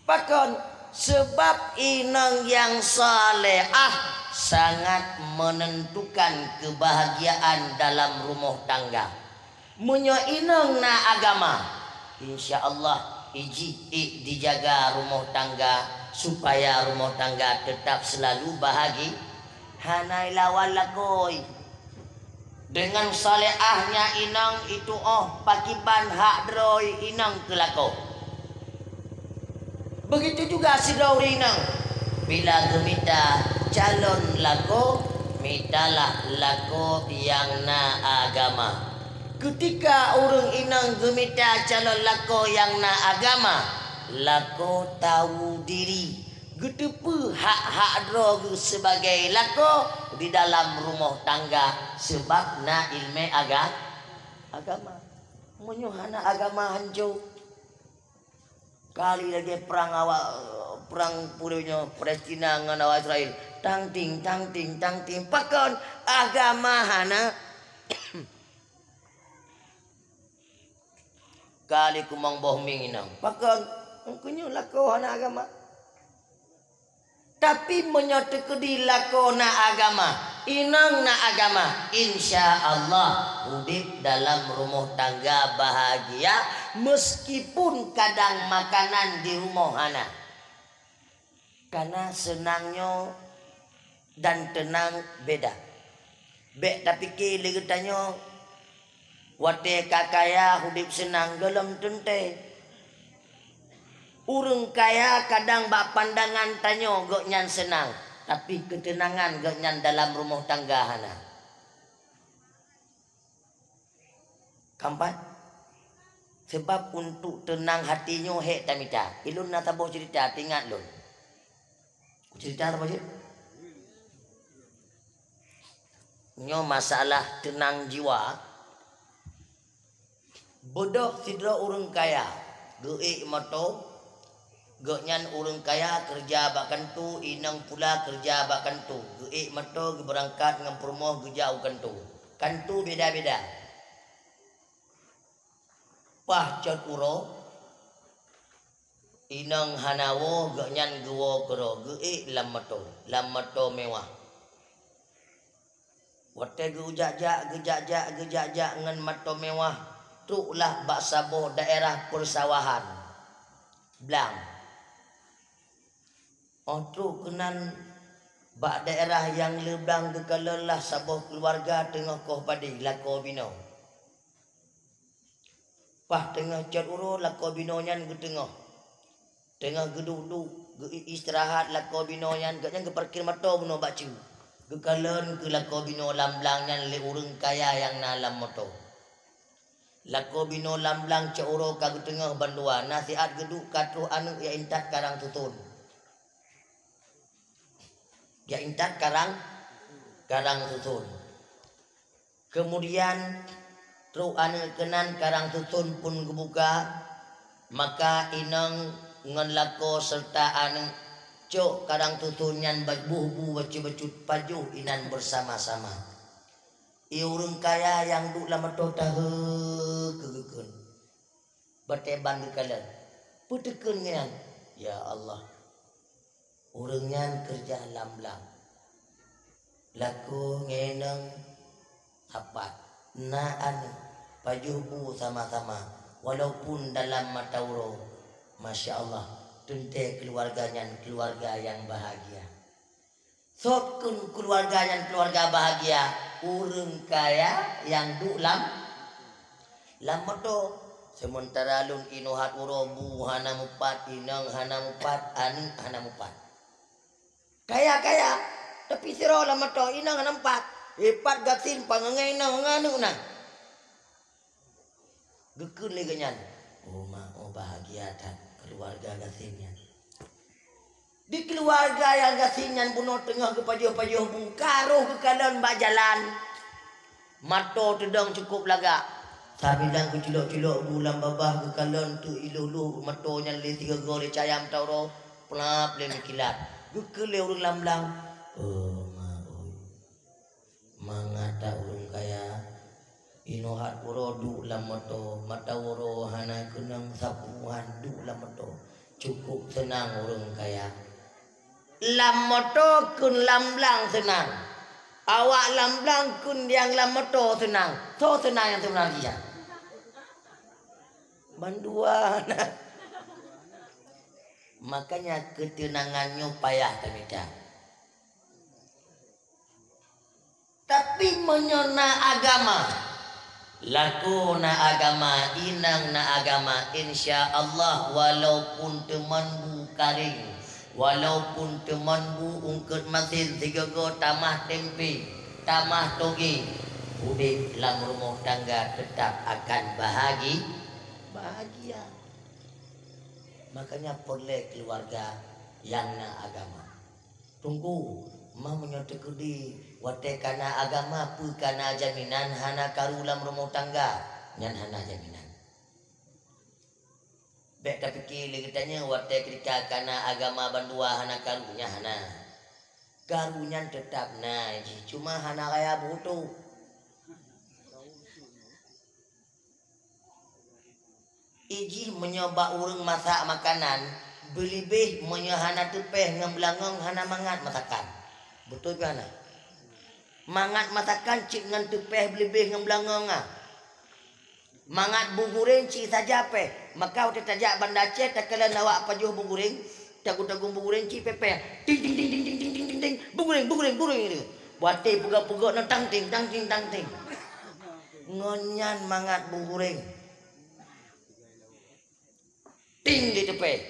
Pakon? Sabab inong nyang salehah sangat menentukan kebahagiaan dalam rumoh tangga. Meunyoe inong na agama, insya Allah ijih ék dijaga rumoh tangga supaya rumoh tangga teutap seulalu bahagi-, hana ilawan lakoe. Deungon salehahnya inong itu'oh pakiban hak droe inong keu lakoe. Begitu juga sidroe ureueng inong, bila geumita calon lakoe, mitalah lakoe nyang na agama. Keutika ureueng inong geumita calon lakoe nyang na agama, lakoe tawu diri, geuteupeue hak-hak droe geuh sibagai lakoe di dalam rumoh tangga, sabab na ileumèe aga-, agama. Meunyoe hana agama, hanco. Kali lagèe prang awak, prang peue nyoe, Palestina ngon awak Israel. Tang ting, tang ting, tang ting. Pakon? Agama hana. Kali kumong boh mieng inong. Pakon? Engkau nyoe lakoe hana agama. Tapi meunyoe teukeudi lakoe na agama, inong na agama, insya Allah udép dalam rumoh tangga bahagia, meskipun kadang makanan di rumoh hana. Kana seunang nyoe dan teunang beda. Bèk tapike lé geutanyoe, watèe ka kaya udép seunang, gohlom teuntèe. Ureueng kaya kadang bak pandangan tanyoe gobnyan seunang, tapi keuteunangan gobnyan dalam rumoh tangga hana. Keempat, sebab untuk teunang hati nyoe hèk tamita. Ilôn na saboh cerita, teuingat lôn. Cerita saboh cit? Nyoe masalah teunang jiwa. Beudôh sidroe ureuëng kaya, geuék moto, gobnyan ureuëng kaya keureuja bak kantô, inong pula keureuja bak kantô, geuék moto geubeurangkat ngon peurumoh geujak u kantô. Kantô beda-beda. Paih cot uroe, inong hana woe, gobnyan geuwoe keudroe, geuék lam moto, lam moto mewah. Watée geujak-jak, geujak-jak, geujak-jak ngon moto mewah, troklah bak saboh daerah peusawahan blang. Óh trok keunan bak daerah nyang le blang, geukalon lah saboh keuluwarga teungoh koh padé lakoe binoe. Paih teungoh cot uroe, lakoe binoe nyan geuteungoh. Teungoh geuduek-duek, geu-, istirahat lakoe binoe nyan, gobnyan geuparkir moto bunoe bak chue. Geukalon keu lakoe binoe lam blang nyan lé ureuëng kaya nyang na lam moto. Lakoe binoe lam blang cot uroe ka geuteungoh bandua, na siat geuduek ka troh aneuëk jak intat karang suson. Jak intat karang, karang suson. Keumudian, trok aneuëk keunan karang suson phon geubuka, maka inong ngon lakoe seureuta aneuëk cok karang suson nyan baboh bu bacut-bacut pajoh inan beusama-sama. Ie ureuëng kaya nyang duek lam moto tahe keu geukheun. Batée ban geukalon, peue teukheun nyan? Ya Allah! Ureuëng nyan keureuja lam blang. Lakoe ngon inong sapat, na aneuëk, pajoh bu sama-sama, walaupun dalam mata uroe, masya Allah, teuntée keuluwarga nyan keuluwarga nyang bahagia. Soe kheun keuluwarga nyan keuluwarga bahagia? Ureuëng kaya nyang duek lam, lam moto. Seumeuntara lôn inoe hat uroe bu hana mupat, inong hana mupat, aneuëk hana mupat. Kaya-kaya, tapi sidroe lam moto, inong hana mupat. Ipat gasien pangeungai inong ngon aneuëk na. Geukheun lé geuh nyan, "Oh ma, oh bahagia that keuluwarga gasien nyan." Di keuluwarga nyang gasien nyan bunoe teungoh geupajoh-pajoh bu, ka roh geukalon bak jalan. Moto teudong cukôp lagak. Sambilan geuculok-culok bu lam babah, geukalon teuk ilôh-lôh moto nyan lé sigoe-goe lé cahya mata uroe, peulab lé meukilat. Geukheun lé ureuëng lam blang, "Oh ma, oh." Mangat that ureuëng kaya, inoe hat uroe duek lam moto, mata uroe hana keunong sapeue han duek lam moto. Cukôp seunang ureuëng kaya. Lam moto kheun lam blang seunang. Awak lam blang kheun nyang lam moto seunang. Soe seunang nyang seubeuna jih nyan? Bandua na. Makanya keuteunangan nyoe payah tamita. Tapi meunyoe na agama, lakoe na agama, inong na agama, insya Allah walaupun teumon bu karéng, walaupun teumon bu eungkôt masin sigoe-goe tamah tempe, tamah toge, udeb lam rumoh tangga teutap akan bahagi-, bahagia. Makanya peureulée keuluwarga nyang na agama. Teungku, ma meunyoe teukeudi watée kana agama peue kana jaminan hana karu lam rumoh tangga? Nyan hana jaminan. Bék tapike lé geutanyoe watée keurika kana agama bandua hana karu, nyan hana. Karu nyan teutap na jih, cuma hana raya beuhuto. Ijih meunyoe bak ureuëng masak makanan, beulibeh meunyoe hana teupéh ngon beulangong hana mangat masakan. Beutôi pih hana. Mangat masakan cit ngon teupéh beulibeh ngon beulangong ah. Mangat bu gureng cit saja péh. Maka watée tajak Banda Aceh takalon awak pajoh bu gureng, tagong-tagong bu gureng cit péh-péh. Ting ting ting ting ting ting ting ting ting. Bu gureng, bu gureng, bu gureng. Watée peugah-peugah na tang ting, tang ting, tang ting. Ngon nyan mangat bu gureng. Ting di teupéh.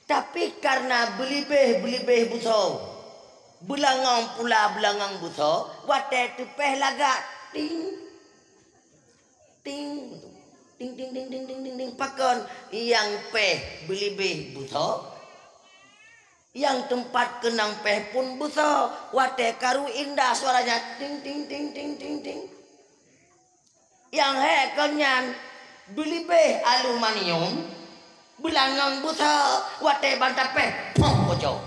Tapi kareuna beulibeh-beulibeh beusoe, beulangong pula beulangong beusoe, watée teupéh lagak ting, ting, ting, ting, ting, ting, ting, ting, ting. Pakon nyang péh beulibeh beusoe, nyang teumpat keunong péh pun beusoe, watée karu indah suaranya ting, ting, ting, ting, ting, ting. Nyang hék kon nyan, Beulibeh aluminium, beulangong busa, watée ban tapéh, poh, bocor.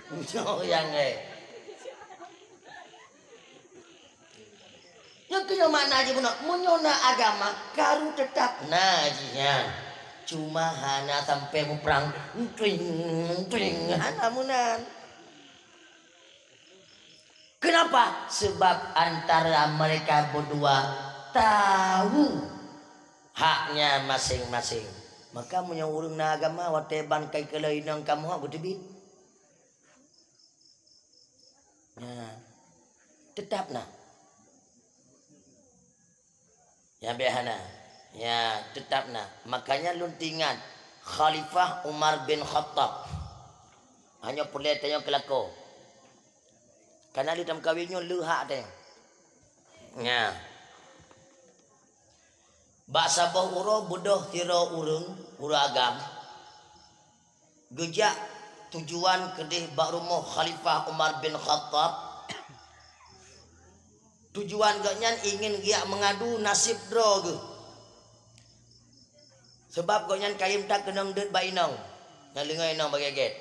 Bocor nyang, eh. Nyoe keuh nyoe makna jih bunoe, meunyoe na agama, karu teutap na jih nyan. Cuma hana sampai muprang, tring, tring, hana meunan. Kenapa? Sebab antara mereka berdua tahu haknya masing-masing. Maka meunyoe ureuëng na agama, watée ban kai keulai inong kamoe, geuteubiet. Nyan, teutap na. Ya, bék hana. Ya, teutap na. Makanya lôn teuingat Khalifah Umar bin Khattab. Hanya peureulée tanyoe keulako. Kana lheueh tameukawen nyoe leuhak tanyoe. Nya. Bak saboh uroe beudôh sidroe ureuëng, ureuëng agam, geujak tujuan keudeh bak rumoh Khalifah Umar bin Khattab. Tujuan gobnyan ingin geujak meungadu naseb droe geuh. Sabab gobnyan kayém that keunong deuet bak inong, nyang leungoe inong bagét-gét.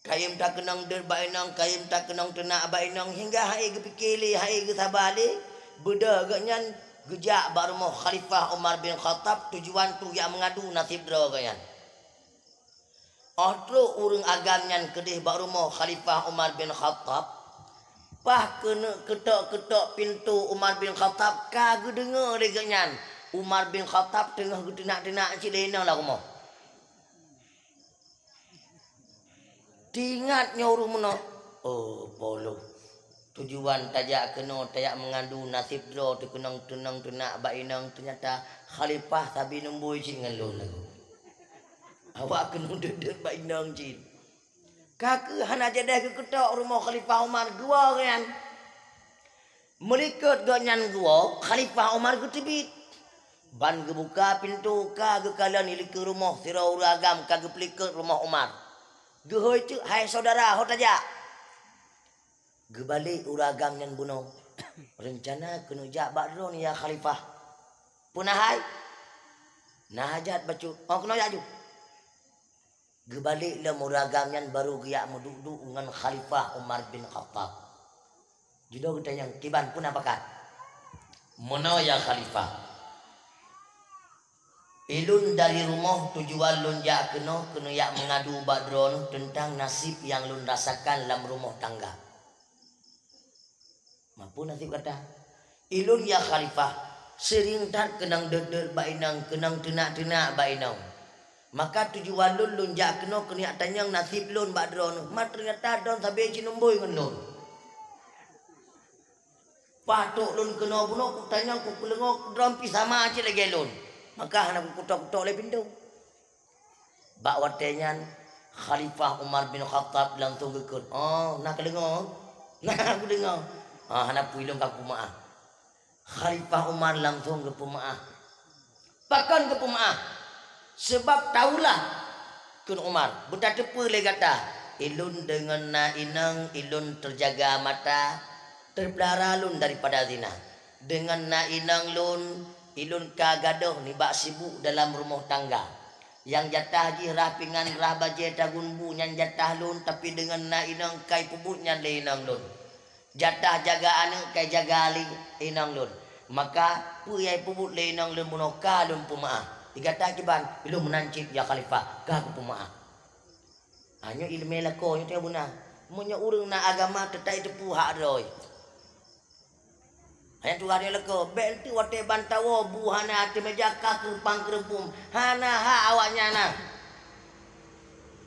Kayém that keunong deuet bak inong, kayém that keunong teunak bak inong, hingga hai geupike lé, hai geusaba lé, beudôh gobnyan geujak bak rumoh Khalifah Umar bin Khattab, tujuan tu geujak meungadu naseb droe gobnyan. Óh trok ureuëng agam nyan keudeh bak rumoh Khalifah Umar bin Khattab, paih keuneuk keutok-keutok pintoe Umar bin Khattab, ka geudeungoe lé gobnyan Umar bin Khattab teungoh geuteunak-teunak cit lé inong lam rumoh. Teuingat nyoe ureuëng meunoe, "Oh, poloh! Tujuan tajak keunoe tajak meungadu naseb droe teukeunong teunong teunak bak inong, teunyata Khalifah sabe numboi cit ngon lôn lagoe. Awak keunong deuet-deuet bak inong cit." Ka kheueh hana jadeh geukeutok rumoh Khalifah Umar, geuwoe gobnyan. Meulikot gobnyan geuwoe, Khalifah Umar geuteubiet. Ban geubuka pintoe, ka geukalon i likot rumoh sidroe ureuëng agam ka geupeulikot rumoh Umar. Geuhôi teuk, "Hai syedara, ho tajak?" Geubalek ureuëng agam nyan bunoe, "Reuncana keuneuk jak bak droeneuh, ya Khalifah." "Peue na hai?" "Na hajat bacut." "Oh, keunoe jak ju." Geubalek lom ureuëng agam nyan, barô geujak meuduek-duek ngon Khalifah Umar bin Khattab. Jinoe geutanyong, "Kiban, peue na pakat?" "Meunoe, ya Khalifah. Ilôn dari rumoh tujuan lôn jak keunoe keuneuk jak meungadu bak droeneuh teuntang naseb nyang lôn rasakan lam rumoh tangga." "Mapeue naseb gata?" "Ilôn, ya Khalifah, seuring that keunong deuet-deuet bak inong, keunong teunak-teunak bak inong. Maka tujuan lôn, lôn jak keunoe keuneuk jak tanyong naseb lôn bak droeneuh, ma teunyata droeneuh sabe cit numboi ngon lôn. Paih trok lôn keunoe bunoe kutanyong, kupeuleuingoe droeneuh pih sama cit lagée lôn. Maka hana kukeutok-keutok lé pintoe." Bak watée nyan, Khalifah Umar bin Khattab langsong geukheun, "Oh, na keudeungoe? Na kudeungoe. Ah, hana peue, ilôn ka kupeumeu'ah." Khalifah Umar langsong geupeumeu'ah. "Pakon geupeumeu'ah?" "Sabab tahulah," kheun Umar, "beutateupeue lé gata, ilôn deungon na inong ilôn teujaga mata, teupeulahara lôn daripada zina. Deungon na inong lôn, ilôn ka gadôh nibak sibuk dalam rumoh tangga. Nyang jatah jih rhah pingan, rhah bajée, tagun bu, nyan jatah lôn, tapi deungon na inong ka ipeubuet nyan lé inong lôn. Jatah jaga aneuëk ka ijaga lé inong lôn. Maka, peue nyang ipeubuet lé inong lôn bunoe ka lôn peumeu'ah. Di gata kiban, ilôn meunan cit, ya Khalifah, ka kupeumeu'ah." Nyoe iéleumé lakoe nyoe teuh beuna. Meunyoe ureuëng na agama, teutab jiteupeue hak droe. Nyan tugaih nyoe lakoe, bék enteuk watée ban tawoe bu hana ateueh méja ka keureupang-keureupum, hana hak awaknyan na.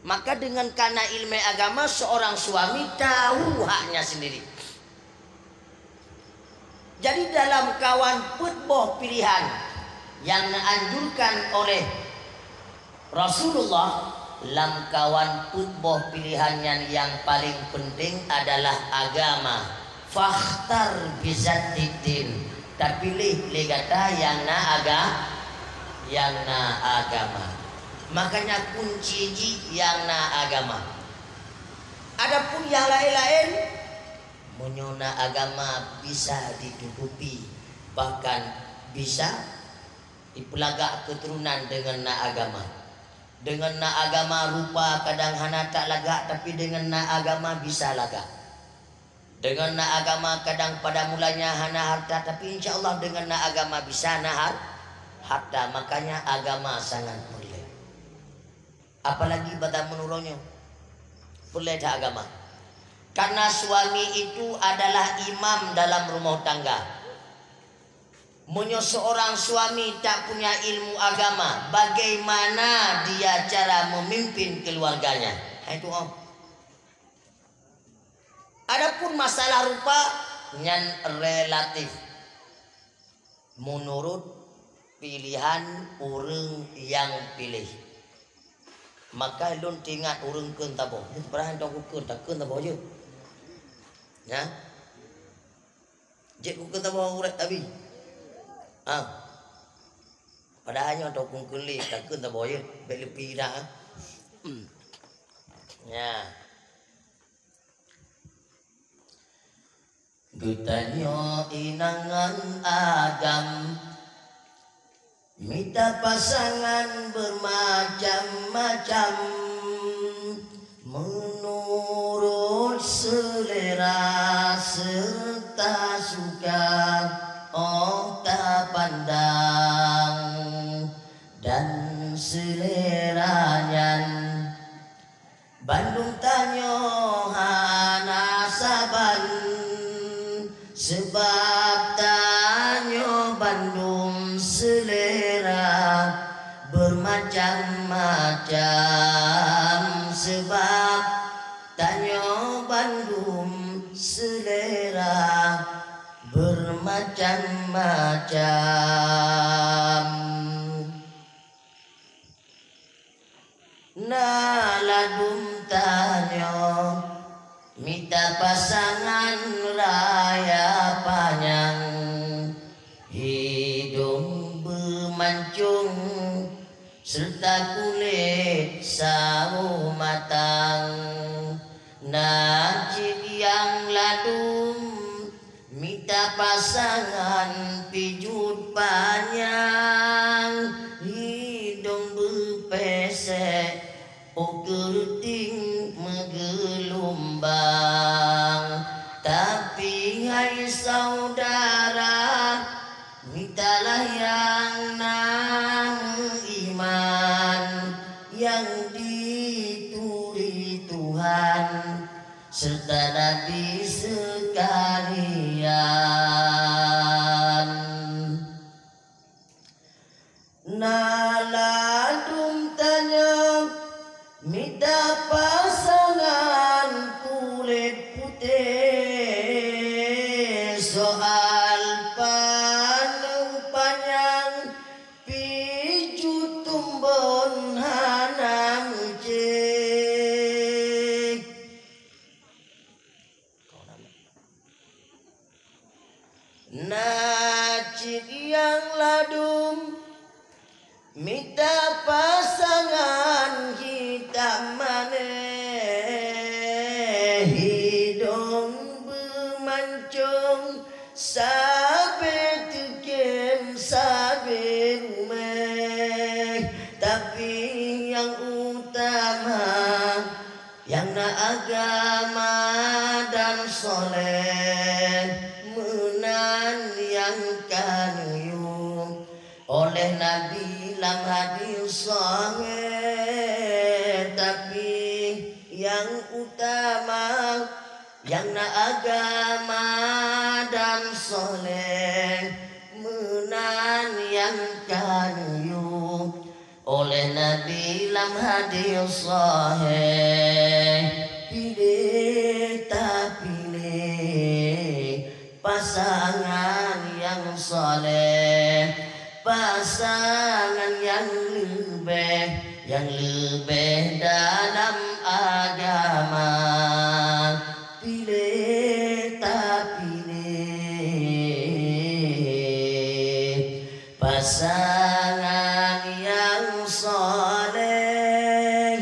Maka deungon kana iéleumé agama, seorang suami tahu haknya sendiri. Jadi, dalam kawan peuet boh pilihan nyang neuanjurkan oleh Rasulullah, lam kawan peuet boh pilihan nyan nyang paleng peunteng adalah agama. "Fakhtar bizattid din," tapiléh lé gata nyang na aga-, nyang na agama. Makanya kunci jih nyang na agama. Adapun nyang laén-laén, meunyoe na agama bisa ditutupi, Bahkan bisa ipeulagak keuturonan deungon na agama. Deungon na agama rupa kadang hana talagak, tapi deungon na agama bisa lagak. Deungon na agama kadang pada mulanya hana harta, tapi insya Allah deungon na agama bisa na har-, harta. Makanya agama sangat peureulée. Apalagi bak zaman uroe nyoe, peureulée that agama. Karena suami itu adalah imam dalam rumah tangga. Meunyoe seorang suami tak punya ilmu agama, bagaimana dia cara memimpin keluarganya? Hai tu, oh. Adapun masalah rupa, nyan relatif. Meunurot pilihan ureuëng nyang piléh. Maka lôn teuingat ureuëng kheun saboh. Nyoe peurahai tông kheun, takheun saboh jeuet. Nya. Jeuet kheun saboh ureuëng Abi. Ha. Padahai nyoe tông kheun lé, takheun saboh jeuet. Bék leupie dah, ha. Nya. Geutanyoe inong ngon agam mita pasangan beumacam-macam, meunurot seulera seureuta suka óh tapandang, dan seulera nyan bandum tanyoe hana saban, sabab tanyoe bandum seulera beumacam-macam, sabab tanyoe bandum seulera beumacam-macam. Na ladum tanyoe mita pasangan raya panyang, hidong beumancong seureuta kulét sawo matang. Na cit nyang ladum mita pasangan pijuet panyang, hidong beupesek, óh keureuting meugeulumbang. Tapi hai syedara, mitalah nyang na meuiman, nyang dituri Tuhan seureuta Nabi seukalian. Na ladum tanyoe mita pasangan kulét putéh, soal paneuk panyang pijuet tumbon hana meucéh. Na cit nyang ladum mita pasangan hitam manéh, hidong beumancong, sabe teukiem sabe ruméh, tapi nyang utama nyang na agama dan soléh, meunan nyang ka neuyue oleh Nabi lam hadis sahih. Tapi nyang utama, nyang na agama dan soléh, meunan nyang ka neuyue oleh Nabi lam hadis sahih. Piléh tapiléh pasangan nyang soléh, pasangan nyang leubeh, nyang leubeh dalam agama. Piléh tapiléh pasangan nyang soléh,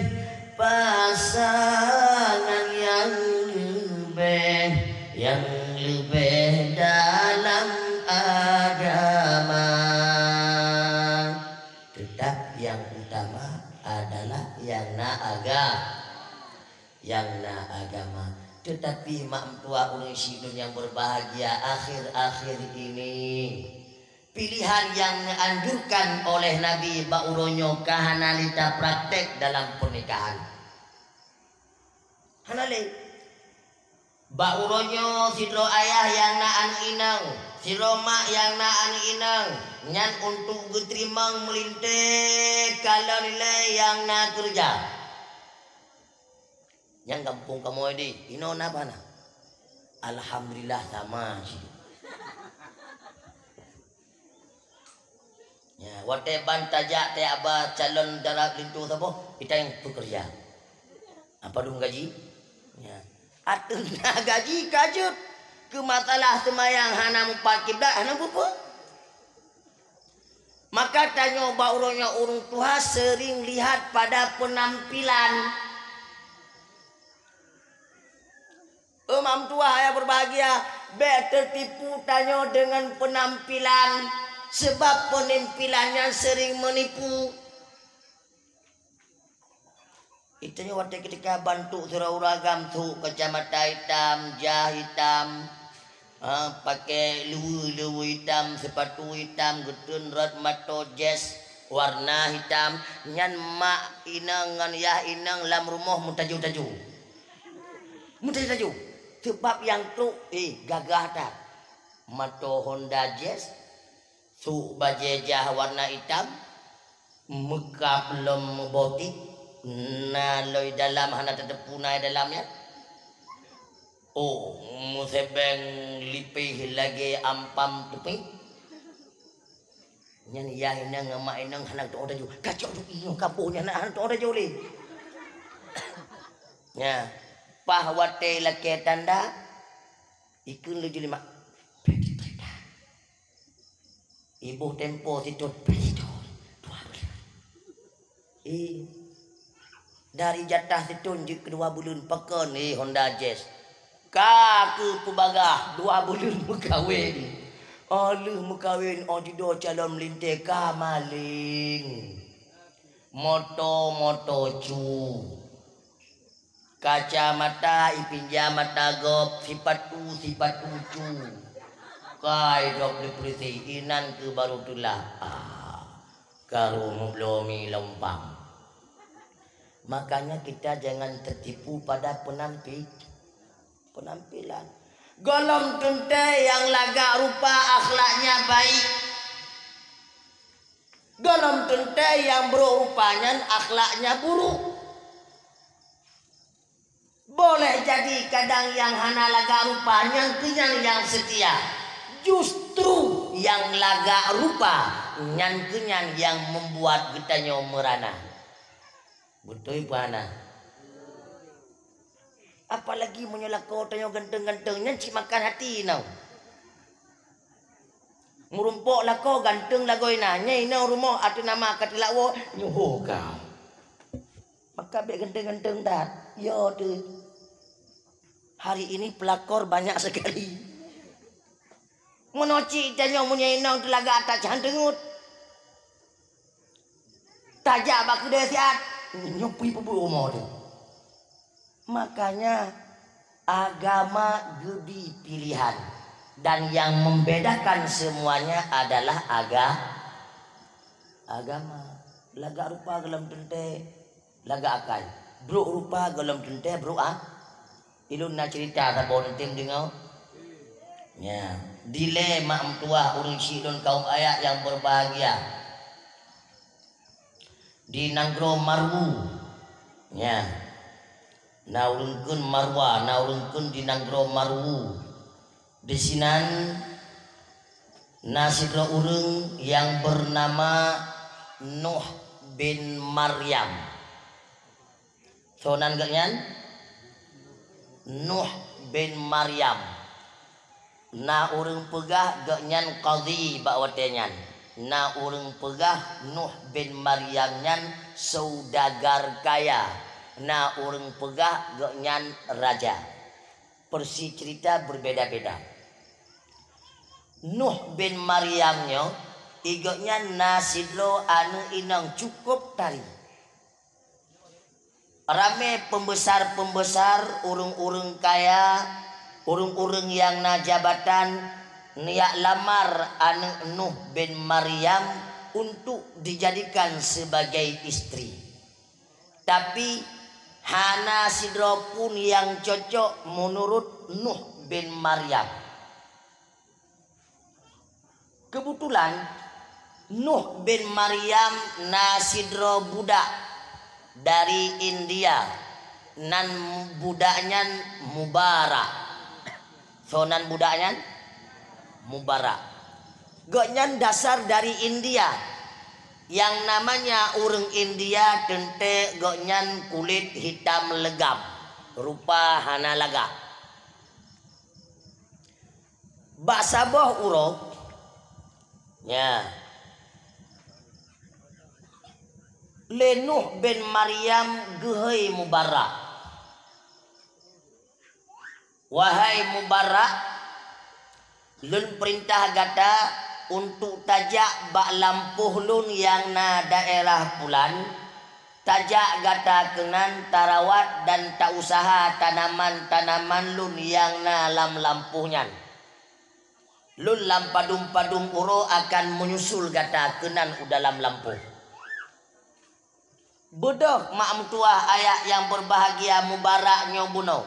pasangan nyang leubeh, nyang leubeh dalam agama. nyang na agama. Teutapi mak meutuah ureuëng syiek lôn nyang beubahgia, akhir-akhir ini pilihan nyang neuanjurkan oleh Nabi bak uroe nyoe ka hana lé tapraktek dalam peunikahan. Hana lé. Bak uroe nyoe sidroe ayah nyang na aneuëk inong, sidroe mak nyang na aneuëk inong, nyan untuk geuteurimong meulintée kalon ilée nyang na keureuja. Nyang gampông kamoe deh, inoe na bana. Alhamdulillah sama cit. Ya, watée ban tajak teuaba calon dara linto saboh, kita nyang peukeureuja. Apa dum gaji? Ya. Ateueh na gaji ka jeuet. Keu masalah seumayang hana mupat kiblat, hana peue-peue. Maka tanyoe bak uroe nyoe ureuëng tuha seuring lihat pada peunampilan. Eumam tuah ayah beubahgia, bék teutipu tanyoe deungon peunampilan, seubab peunampilan nyan seuring meunipu. Itanyoe watée keutika bantuk sura uragam, sôk kacamata itam, jah itam, ha, pakai luweue-luweue itam, seupatu itam, geutreun rot mato jes warna hitam, nyan mak inong ngon yah inong lam rumoh meutaju-taju. Meutaju-taju. Seubab nyang trok, eh, gagah that. Mato Honda Jazz, sôk bajée jah warna itam, meukab lom meubotik, na lom dalam hana tateupeue na dalam nyan. Oh, meusebeng lipéh lagée ampam teupéh. Nyan yah inong ngon mak inong hana teuoh taju. Kacok tu inong kampung nyan hana teuoh taju lé. Nya, paih watée lakée tanda, ikheun laju lé mak. Iboh tempo siton, dua buleuen. Eh, dari jatah siton jeuet keu dua buleuen, pakon, eh, Honda Jazz. Ka keupeubagah dua buleuen meukawen. Óh lheueh meukawen, óh jidoe calon meulintée ka maléng. Moto-moto cu. Kacamata ipinjam mata gob, sipatu, sipatu cu. Kai gob leupeurisi, inan keuh barô teulah. Ah, karu meubloe mi lompang. Makanya kita jangan tertipu pada penampi-, penampilan. Gohlom teuntée nyang lagak rupa akhlaknya baik. Gohlom teuntée nyang brok rupa nyan akhlaknya buruk. Boleh jadi kadang nyang hana lagak rupa nyan keuh nyan nyang seutia. Justru nyang lagak rupa nyan keuh nyan nyang membuat geutanyoe meurana. Beutôi peue hana? Apalagi meunyoe lakoe tanyoe ganteng-ganteng, nyan cit makan hati inong. Meurumpok lakoe ganteng lagoe na, nyan inong rumoh ateueh nama ka teulak woe, nyoe ho ka. Maka bék ganteng-ganteng that, yo teuh. Hari ini pelakor banyak sekali. Meunoe cit tanyoe meunyoe inong teulaga that can teungeut. Tajak bak keudè siat, nyoe pui peubuet rumoh teuh. Makanya, agama geubri pilihan, dan yang membedakan semuanya adalah aga-, agama. Lagak rupa gohlom teuntée, lagak akai. Brok rupa gohlom teuntée, brok a-, Ilôn na ceurita saboh neutem deungoe. Nya, dilée mak meutuwah ureuëng syiek lôn kaum ayah nyang beubahgia. Di nanggroe Marwu. Nya. Na ureuëng kheun Marwa, na ureuëng kheun di nanggroe Marwu. Disinan na sidroe ureuëng nyang beunama Nuh bin Maryam. Soe nan geuhnyan? Nuh bin Maryam. Na ureuëng peugah geuhnyan kadhi bak watée nyan. Na ureuëng peugah Nuh bin Maryam nyan saudagar kaya. Na ureuëng peugah geuhnyan raja. Peusiceurita beubeda-beda. Nuh bin Maryam nyoe, i geuhnyan na sidroe aneuëk inong cukôp tari. Ramé peumbesar-peumbesar, ureuëng-ureuëng kaya, ureuëng-ureuëng nyang na jabatan, neujak lamar aneuëk Nuh bin Maryam untuk dijadikan sebagai istri. Tapi, hana sidroe pun nyang cocok meunurot Nuh bin Maryam. Keubeutulan, Nuh bin Maryam na sidroe budak dari India, nan budak nyan Mubarak. Soe nan budak nyan? Mubarak. Gobnyan dasar dari India. Nyang namanya ureuëng India teuntée gobnyan kulét hitam leugam, rupa hana lagak. Bak saboh uroe, nya, lé Nuh bin Maryam geuhôi Mubarak, "Wahai Mubarak, lôn peurintah gata untuk tajak bak lampôh lôn nyang na daerah pulan, tajak gata keunan tarawat dan ta-useuha tanaman-tanaman lôn nyang na lam lampôh nyan. Lôn lam padum-padum uroe akan menyusul gata keunan u dalam lampôh." Beudôh mak meutuwah ayah nyang beubahgia Mubarak nyoe bunoe.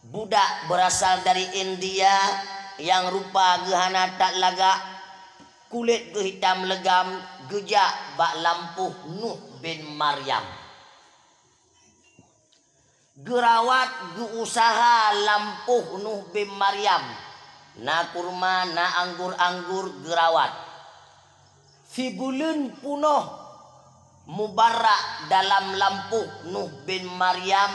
Budak beurasal dari India nyang rupa geuh hana that lagak, kulét geuh hitam leugam, geujak bak lampôh Nuh bin Maryam. Geurawat, geu-useuha lampôh Nuh bin Maryam. Na kurma, na anggor-anggor, geurawat. Sibuleuen punoh Mubarak dalam lampôh Nuh bin Maryam,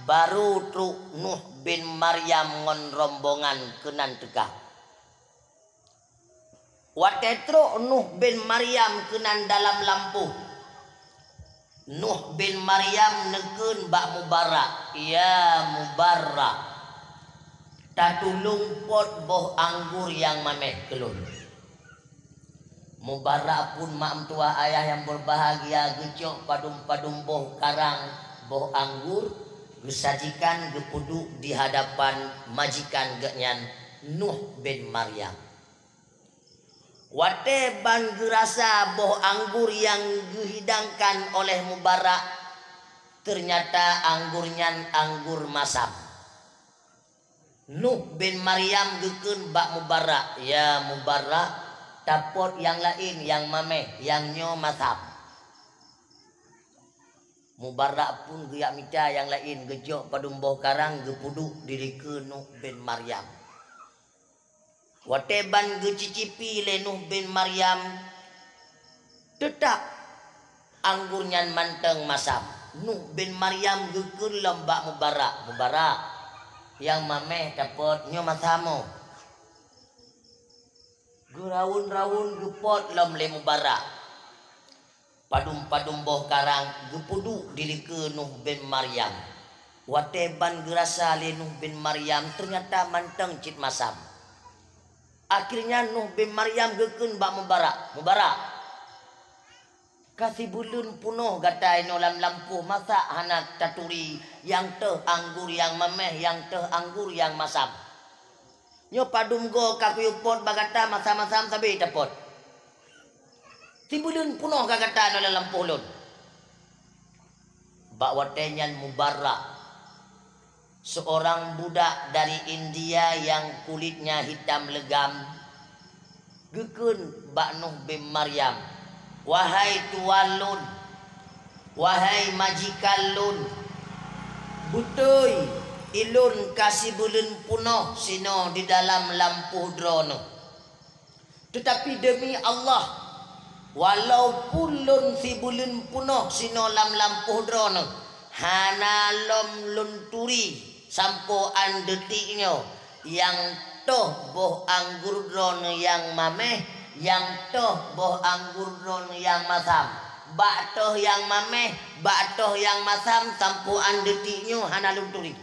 barô trok Nuh bin Maryam ngon rombongan keunan teuka. Watée trok Nuh bin Maryam keunan dalam lampôh, Nuh bin Maryam neukheun bak Mubarak, "Ya Mubarak, tatulông pot boh anggor nyang mameh keu lôn." Mubarak phon mak meutuwah ayah nyang beubahgia geucok padum-padum boh karang boh anggor, geusajikan geupeuduek di hadapan majikan geuhnyan Nuh bin Maryam. Watée ban geurasa boh anggor nyang geuhidangkan oleh Mubarak, teunyata anggor nyan anggor masam. Nuh bin Maryam geukheun bak Mubarak, "Ya Mubarak, tapot nyang laén nyang mameh, nyang nyoe masam." Mubarak phon geujak mita nyang laén, geujok padum boh karang geupeuduek di likeu Nuh bin Maryam. Watée ban geucicipi lé Nuh bin Maryam, teutab anggor nyan mantong masam. Nuh bin Maryam geukheun lom bak Mubarak, "Mubarak, nyang mameh tapot, nyoe masam." Geuraun-raun geupot lom lé Mubarak padum-padum boh karang geupeuduek di likeu Nuh bin Maryam. Watée ban geurasa lé Nuh bin Maryam, teunyata mantong cit masam. Akhirnya Nuh bin Maryam geukheun bak Mubarak, "Mubarak, ka sibuleuen punoh gata inoe lam lampôh, masa hana taturi nyang toh anggor nyang mameh, nyang toh anggor nyang masam? Nyoe padum goe ka kuyue pot bak gata, masam-masam sabe tapot. Sibuleuen punoh ka gata inoe lam lampôh lôn." Bak watée nyan Mubarak, seurang budak dari India nyang kulitnya hitam legam, geukheun bak Nuh bin Maryam, "Wahai tuwan lôn, wahai majikan lôn, beutôi ulôn ka sibuleuen punoh sinoe di dalam lampôh droeneuh. Teutapi deumi Allah, walaupun lôn sibuleuen punoh sinoe lam lampôh droeneuh, hana lom lôn turi sampoe án detik nyoe, nyang toh boh anggor droeneuh nyang mameh, nyang toh boh anggor droeneuh nyang masam. Bak toh nyang mameh, bak toh nyang masam, sampoe án detik nyoe hana lôn turi."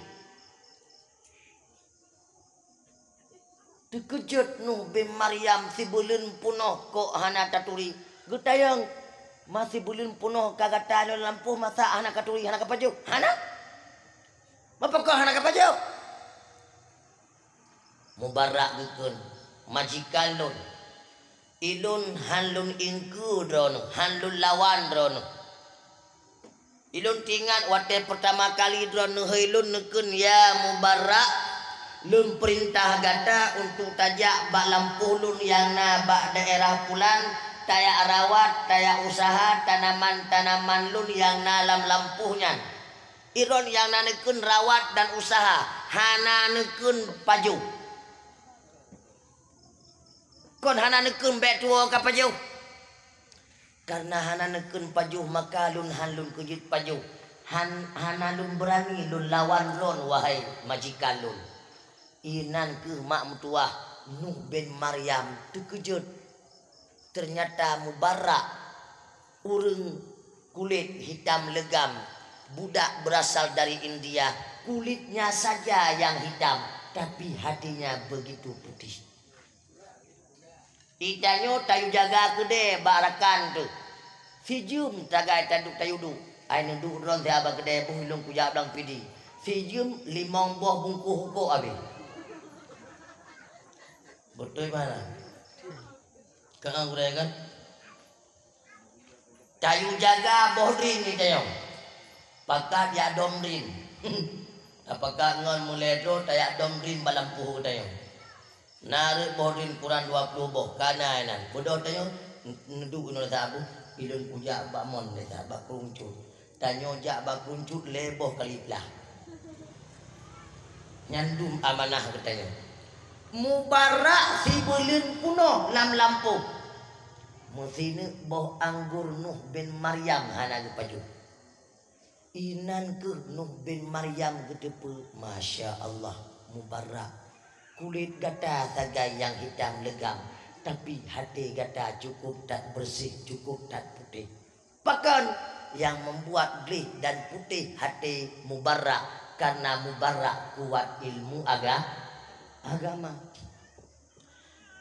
Teukeujot Nuh bin Maryam, sibuleuen punoh kok hana taturi. Geutanyong, Masi buleuen peunoh ka gata nyoe lampôh, masa hana ka turi, hana ka pajoh? Hana? Meupeugah hana ka pajoh? Mubarak geukheun, "Majikan lôn, ilôn han lôn iengkeue droeneuh, han lôn lawan droeneuh. Ilôn teuingat watée peurtama kali droeneuh hôi lôn neukheun, 'Ya Mubarak, lôn peurintah gata untuk tajak bak lampôh lôn nyang na bak daerah pulan, tajak rawat, tajak useuha tanaman-tanaman lôn nyang na lam lampôh nyan.' Droeneuh nyang na neukheun rawat dan useuha, hana neukheun pajoh. Kon hana neukheun bék tuwoe ka pajoh? Kareuna hana neukheun pajoh, maka lôn han lôn keujeuet pajoh. Han, hana lôn beurani lôn lawan droeneuh, wahai majikan lôn." Inan kheueh mak meutuwah Nuh bin Maryam teukeujot. Teunyata Mubarak, ureuëng kulét hitam leugam, budak beurasal dari India, kulitnya saja yang hitam, tapi hatinya begitu putih. Di tanyoe tayue jaga keudée bak rakan teuh. Sijeuem sagai taduek tayue duek. Ai neuduek droe siat bak keudée, boh ilôn kujak blang pidi. Sijeuem limong boh bungkôh rukok habéh. Beutôi mana? Ka gurée kan? Tayue jaga boh drin di tanyoe. Pakat jak dom drin. Tapakat ngon meulée droe tajak dom drin bak lampôh geutanyoe. Na rot boh drin kurang dua ploh boh, ka na inan. Beudôh tanyoe, neuduek inoe saboh, ilôn kujak bak mon lé saboh bak krueng cut. Tanyoe jak bak krueng cut lhée boh kali plah. Nyan dum amanah geutanyoe. Mubarak sibuleuen peunoh lam lampôh. Meusineuk boh anggô Nuh bin Maryam hana geupajoh. Inan kheueh Nuh bin Maryam geuteupeue, "Masya Allah, Mubarak. Kulét gata sagai nyang hitam leugam, tapi até gata cukup that beureuséh, cukup that putéh." Pakon nyang membuat gleh dan putéh até Mubarak? Kareuna Mubarak kuat ilmu aga-, agama.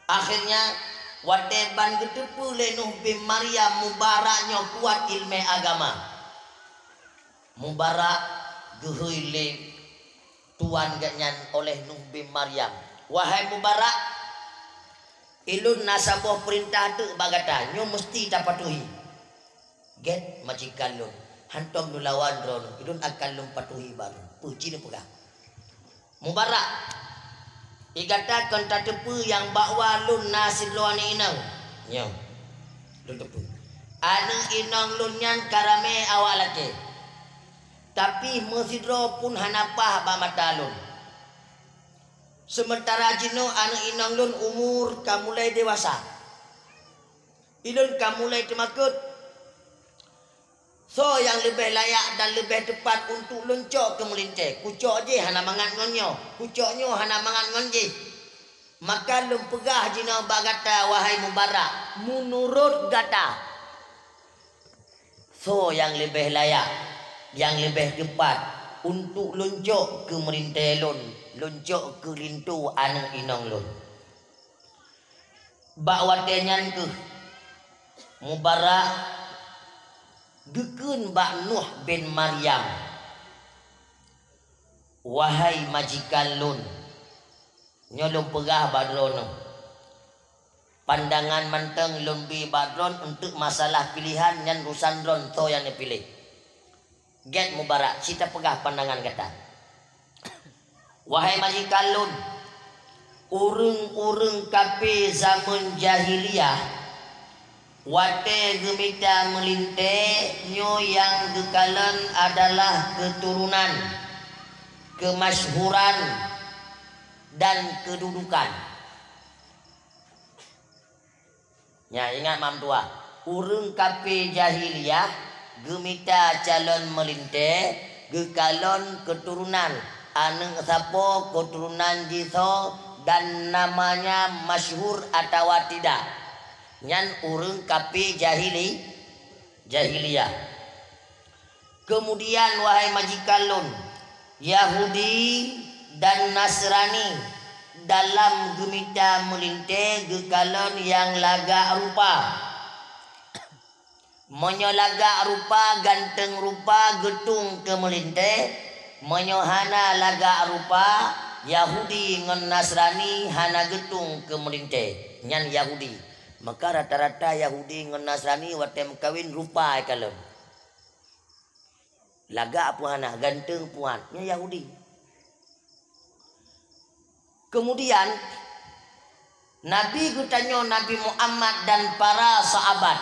Akhirnya, watée ban geuteupeue lé Nuh bin Maryam Mubarak nyoe kuat ileumé agama, Mubarak geuhôi lé tuan geuhnyan oleh Nuh bin Maryam, "Wahai Mubarak, ilôn na saboh peurintah teuk bak gata, nyoe meuseuti tapatuhi." "Gét majikan lôn, hántom neulawan droeneuh, ulôn akan lôn patuhi baroe." Peue ci neupeugah? "Mubarak, i gata kon tateupeue nyang bahwa lôn na sidroe aneuëk inong?" "Nyoe, lôn teupeue." "Aneuëk inong lôn nyan ka ramé awak lakée, tapi meusidroe pun hana paih bak mata lôn. Seumeuntara jinoe aneuëk inong lôn umur ka mulai dewasa. Ilôn ka mulai teumakot. Soe nyang leubeh layak dan leubeh teupat untuk lôn cok keu meulintée? Kucok jih hana mangat ngon nyoe, kucok nyoe hana mangat ngon jih. Maka lôn peugah jinoe bak gata, wahai Mubarak, meunurot gata, soe nyang leubeh layak, nyang leubeh teupat untuk lôn cok keu meulintée lôn, lôn cok keu linto aneuëk inong lôn?" Bak watée nyan kheueh Mubarak geukheun bak Nuh bin Maryam, "Wahai majikan lôn, nyoe lôn peugah bak droeneuh, pandangan mantong lôn bi bak droeneuh untuk masalah piléhan nyan, urusan droeneuh soe nyang neupiléh. Gét Mubarak, ci tapeugah pandangan gata." "Wahai majikan lôn, ureuëng-ureuëng kafé zaman jahiliyah, watée geumita meulintée, nyoe nyang geukalon adalah keuturonan, keumasyhuran, dan keududukan." Nyan, ingat mak meutuah, ureuëng kafé jahiliyah geumita calon meulintée, geukalon keuturonan, aneuëk sapo, keuturonan jih soe, dan namanya masyhur atawa tidak. Nyan ureuëng kafé jahili-, jahiliyah. Keumudian, wahai majikan lôn, Yahudi dan Nasrani dalam geumita meulintée geukalon nyang lagak rupa. Meunyoe lagak rupa, ganteng rupa, geutung keu meulintée, meunyoe hana lagak rupa, Yahudi ngon Nasrani hana geutung keu meulintée, nyan Yahudi. Maka rata-rata Yahudi ngon Nasrani watée meukawen rupa ikalon. Lagak pun hana, ganteng pun hana, nyan Yahudi. Kemudian, Nabi geutanyoe Nabi Muhammad dan para sahabat,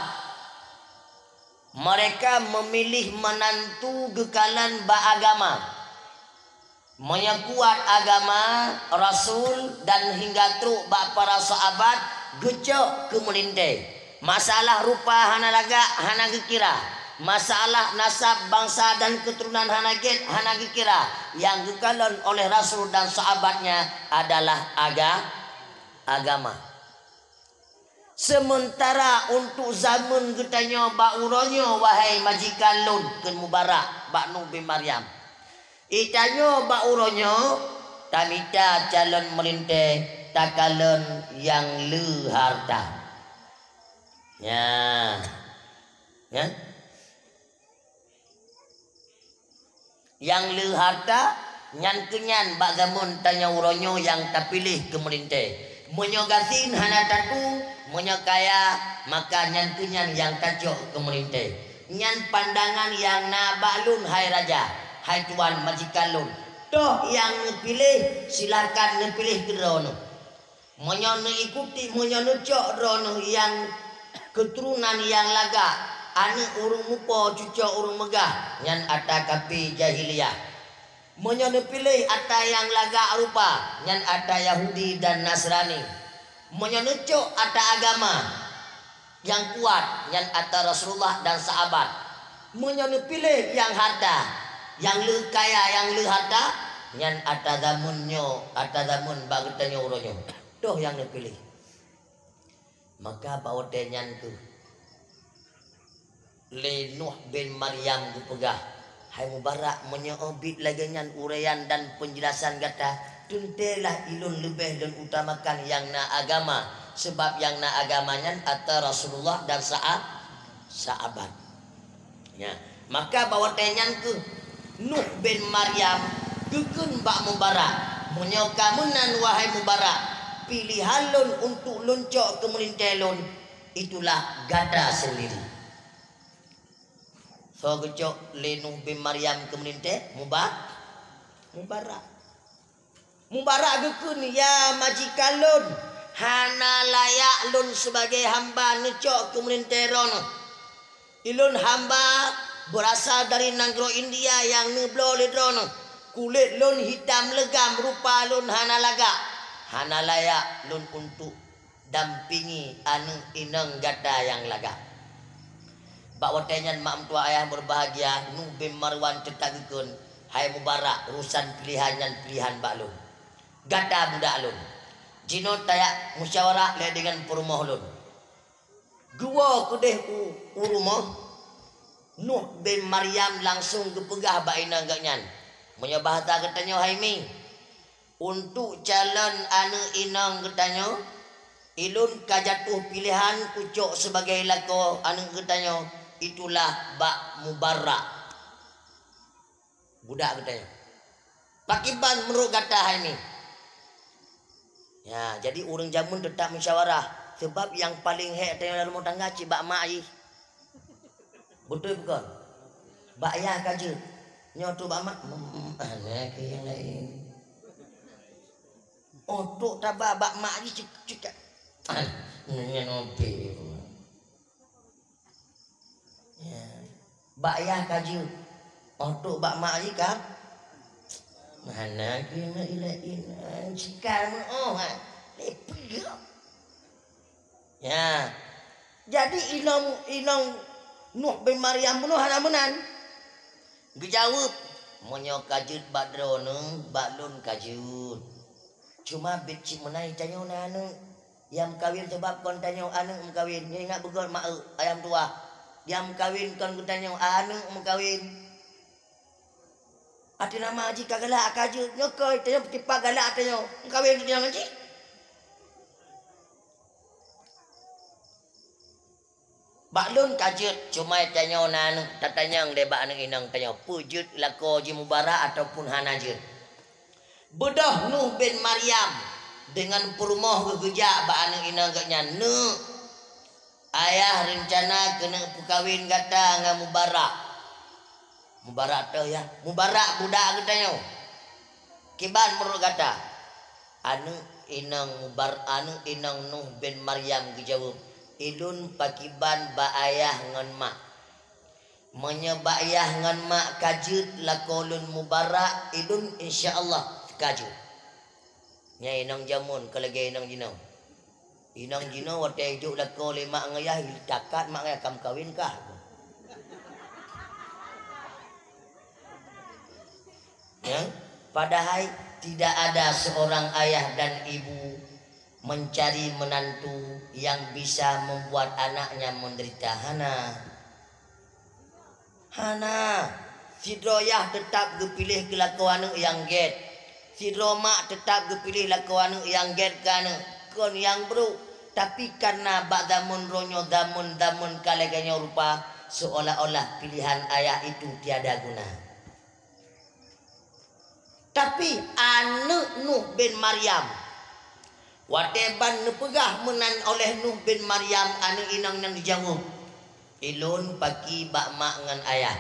mereka memilih menantu geukalon bak agama. Meunyoe kuat agama Rasul dan hingga trok bak para sahabat, geucok keu meulintée. Masalah rupa hana lagak, hana geukira. Masalah nasab, bansa dan keuturonan hana gét, hana geukira. Nyang geukalon oleh Rasul dan sahabatnya adalah aga-, agama. Sementara untuk zaman geutanyoe bak uroe nyoe, wahai majikan lôn, kheun Mubarak bak Nuh bin Maryam, geutanyoe bak uroe nyoe tamita calon meulintée, takalon nyang le harta. Nya. Nya. Nyang le harta, nyan keuh nyan bak zaman tanyoe uroe nyoe nyang tapiléh keu meulintée. Meunyoe gasien hana tatu, meunyoe kaya, maka nyan keuh nyan nyang tacok keu meulintée. Nyan pandangan nyang na bak lôn, hai raja, hai tuan majikan lôn. Toh nyang neupiléh, silakan neupiléh keudroe neuh. Meunyoe neuikuti, meunyoe neucok droeneuh nyang keuturonan nyang lagak, aneuëk ureuëng mupo cucok ureuëng meugah, nyan atra kaphé jahiliyah. Meunyoe neupiléh atra nyang lagak rupa, nyan atra Yahudi dan Nasrani. Meunyoe neucok atra agama, nyang kuat, nyan atra Rasulullah dan sahabat. Meunyoe neupiléh nyang harta, nyang le kaya, nyang le harta, nyan atra zaman nyoe, atra zaman bak geutanyoe uroe nyoe. Toh nyang neupiléh. Maka bak watée nyan kheueh lé Nuh bin Maryam geupeugah, "Hai Mubarak, meunyoe biet lagée nyan ureuëng dan peunjeulasan gata, teuntée lah ulôn leubeh lôn utamakan nyang na agama, sabab nyang na agama nyan atra Rasulullah dan saha-, sahabat." Nya, maka bak watée nyan kheueh Nuh bin Maryam geukheun bak Mubarak, "Meunyoe ka meunan, wahai Mubarak, piléhan lôn untuk lôn cok keu meulintée lôn, itulah gata sendiri." Soe geucok lé Nuh bin Maryam keu meulintée? Muba-, Mubarak. Mubarak geukheun, "Ya majikan lôn, hana layak lôn sibagoe hamba neucok keu meulintée droeneuh. Ulôn hamba beurasal dari nanggroe India nyang neubloe lé droeneuh. Kulét lôn hitam leugam, rupa lôn hana lagak. Hana layak lôn untuk dampingi aneuëk inong gata nyang lagak." Bak watée nyan, mak meutuah ayah beubahgia, Nuh bin Marwan teutab geukheun, "Hai Mubarak, urusan piléhan nyan piléhan bak lôn. Gata budak lôn. Jinoe tajak musyawarah lé deungon peurumoh lôn." Geuwoe keudeh u, u rumoh, Nuh bin Maryam langsong geupeugah bak inong geuh nyan, "Meunyoe bahasa geutanyoe, hai Mi, untuk calon aneuëk inong geutanyoe, ulôn ka jatuh piléhan kucok sibagoe lakoe aneuëk geutanyoe, itulah bak Mubarak, budak geutanyoe. Pakriban meunurot gata, hai Mi?" Ya, jadi ureuëng jameun teutab musyawarah, sabab nyang paleng hék tanyoe lam rumoh tangga cit bak mak jih. Beutôi bukon? Bak yah ka jeuet. Nyoe trok bak mak, "Hmm, hana keu nyang laén." Oh, trok taba bak mak jih cit, cit ka. Ah, nyan obe. Ya. Bak yah ka jeuet. Oh, trok bak mak jih ka. Hana keu mak laén, cika meuoh, ha. Leupie. Ya. Jadi inong, inong Nuh bin Maryam bunoe hana meunan. Geujaweueb, "Meunyoe ka jeuet bak droeneuh, bak lôn ka jeuet. Cuma biet cit meunan tanyoe na aneuëk. Nyang meukawen sabab kon tanyoe aneuëk meukawen. Nyoe ingat beugöt mak ayah meutuah. Nyang meukawen kon geutanyoe aneuëk meukawen. Até nama jih ka galak ka jeuet, nyoe keuh tanyoe peutimpa galak tanyoe. Meukawen tanyoe ngon jih." Bak lôn ka jeuet, cuma tanyoe na aneuk tatanyong lé bak aneuk inong tanyoe, peue jeuet lakoe jih mubarak ataupun hana jeuet. Beudôh Nuh bin Maryam deungon peurumoh geuh geujak bak aneuk inong geuhnyan, "Neuk, ayah reuncana keuneuk peukawen gata ngon Mubarak." "Mubarak toh, yah?" "Mubarak budak geutanyoe." "Kiban meunurot gata?" Aneuk inong Mubar-, aneuk inong Nuh bin Maryam geujaweueb, "Ulôn pakriban bak ayah ngon mak. Meunyoe bak yah ngon mak ka jeuet lakoe lôn mubarak, ulôn insya Allah ka jeuet." Nyan inong jameun, kon lagèe inong jinoe. Inong jinoe watèe jok lakoe lé mak ngon yah, takat mak ngon yah, "Ka meukawen kah?" Ya? Padahai tidak ada seorang ayah dan ibu mencari menantu yang bisa membuat anaknya menderita. Hana. Hana. Sidroe yah teutap geupiléh keu lakoe aneuk nyang gèt. Sidroe mak teutap geupiléh lakoe aneuk nyang gèt keu aneuk, kon nyang brôk. Tapi kareuna bak zameun droeneuh, zameun-zameun ka lagèe nyoe rupa, seolah-olah pilihan ayah itu tiada guna. Tapi aneuk Nuh bin Maryam, watèe ban neupeugah meunan oleh Nuh bin Maryam, aneuk inong nyan geujaweueb, "Ulôn pakri bak mak ngon ayah.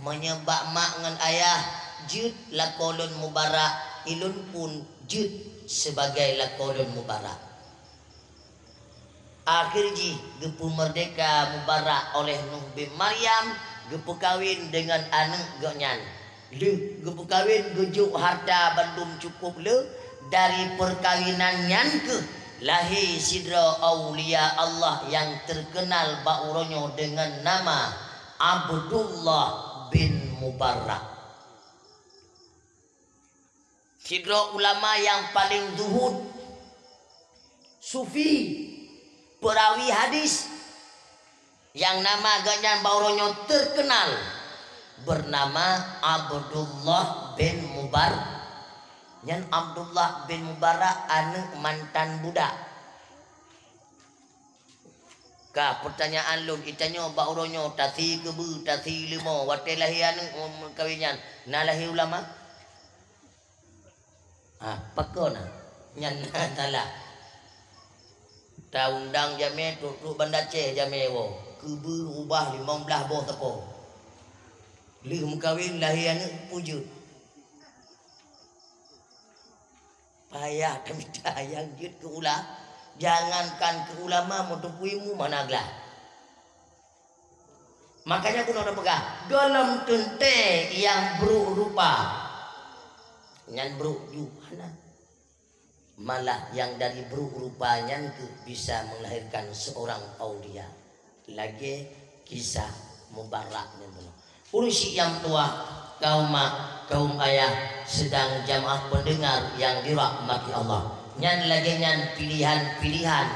Meunyoe bak mak ngon ayah jeuet lakoe lôn mubarak, ulôn pun jeuet sibagai lakoe lôn mubarak." Akhé jih geupeumeurdéhka Mubarak oleh Nuh bin Maryam, geupeukawen deungon aneuk geuhnyan. Lheueh geupeukawen, geujok hareuta bandum cukôp le. Dari peukawinan nyan kheueh lahé sidroe aulia Allah nyang teukeunal bak uroe nyoe deungon nama Abdullah bin Mubarak. Sidroe ulama nyang paleng zuhud, sufi, peurawi hadis, nyang nama geuhnyan bak uroe nyoe teukeunal beunama Abdullah bin Mubar-, nyan Abdullah bin Mubarak aneuk mantan budak. Ka, peutanyaan lôn, geutanyoe bak uroe nyoe, tasi keubeue, tasi leumo, watèe lahé aneuk, meukawen nyan, na lahé ulama? Ah, pakon na? Nyan na salah. Taundang jamèe trok-trok Banda Aceh jamèe woe, keubeue ubah limong blaih boh toko. Lheueh meukawen lahé aneuk peue jeuet. Payah tamita nyang jeuet keu ula-, jangankan keu ulama, meuteupue mu mana glah. Makanya bunoe tapeugah, gohlom teuntèe nyang brôk rupa, nyan brôk ju hana. Malah nyang dari brôk rupa nyan kheueh bisa melahirkan seorang aulia. Lagèe kisah Mubarak nyan bunoe. Ureueng syiek nyang tuha, kaum mak, kaum ayah, sidang jamaah pendengar nyang dirahmati Allah. Nyan lagèe nyan pilihan-pilihan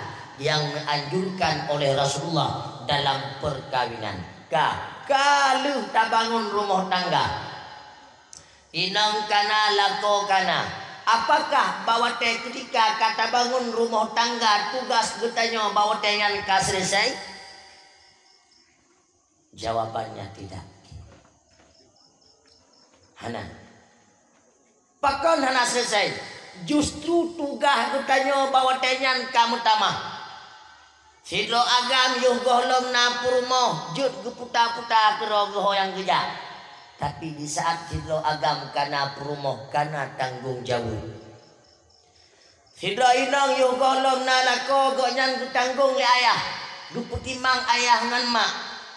nyang dianjurkan oleh Rasulullah dalam perkawinan. Ka, ka lheueh tabangun rumoh tangga. Inong kana, lakoe kana. Apakah bak watèe keutika ka tabangun rumoh tangga tugas geutanyoe bak watèe nyan ka seuleusoe? Jawabannya tidak. Hana. Pakon hana seuleusoe? Justru tugaih geutanyoe bak watèe nyan ka meutamah. Sidroe agam yoh gohlom na peurumoh jeuet geuputa-puta keudroe geuh ho nyang geujak. Tapi disaat sidroe agam kana peurumoh kana tanggong jaweueb. Sidroe inong yoh gohlom na lakoe gobnyan geutanggong lé ayah, geupeutimang ayah ngon mak.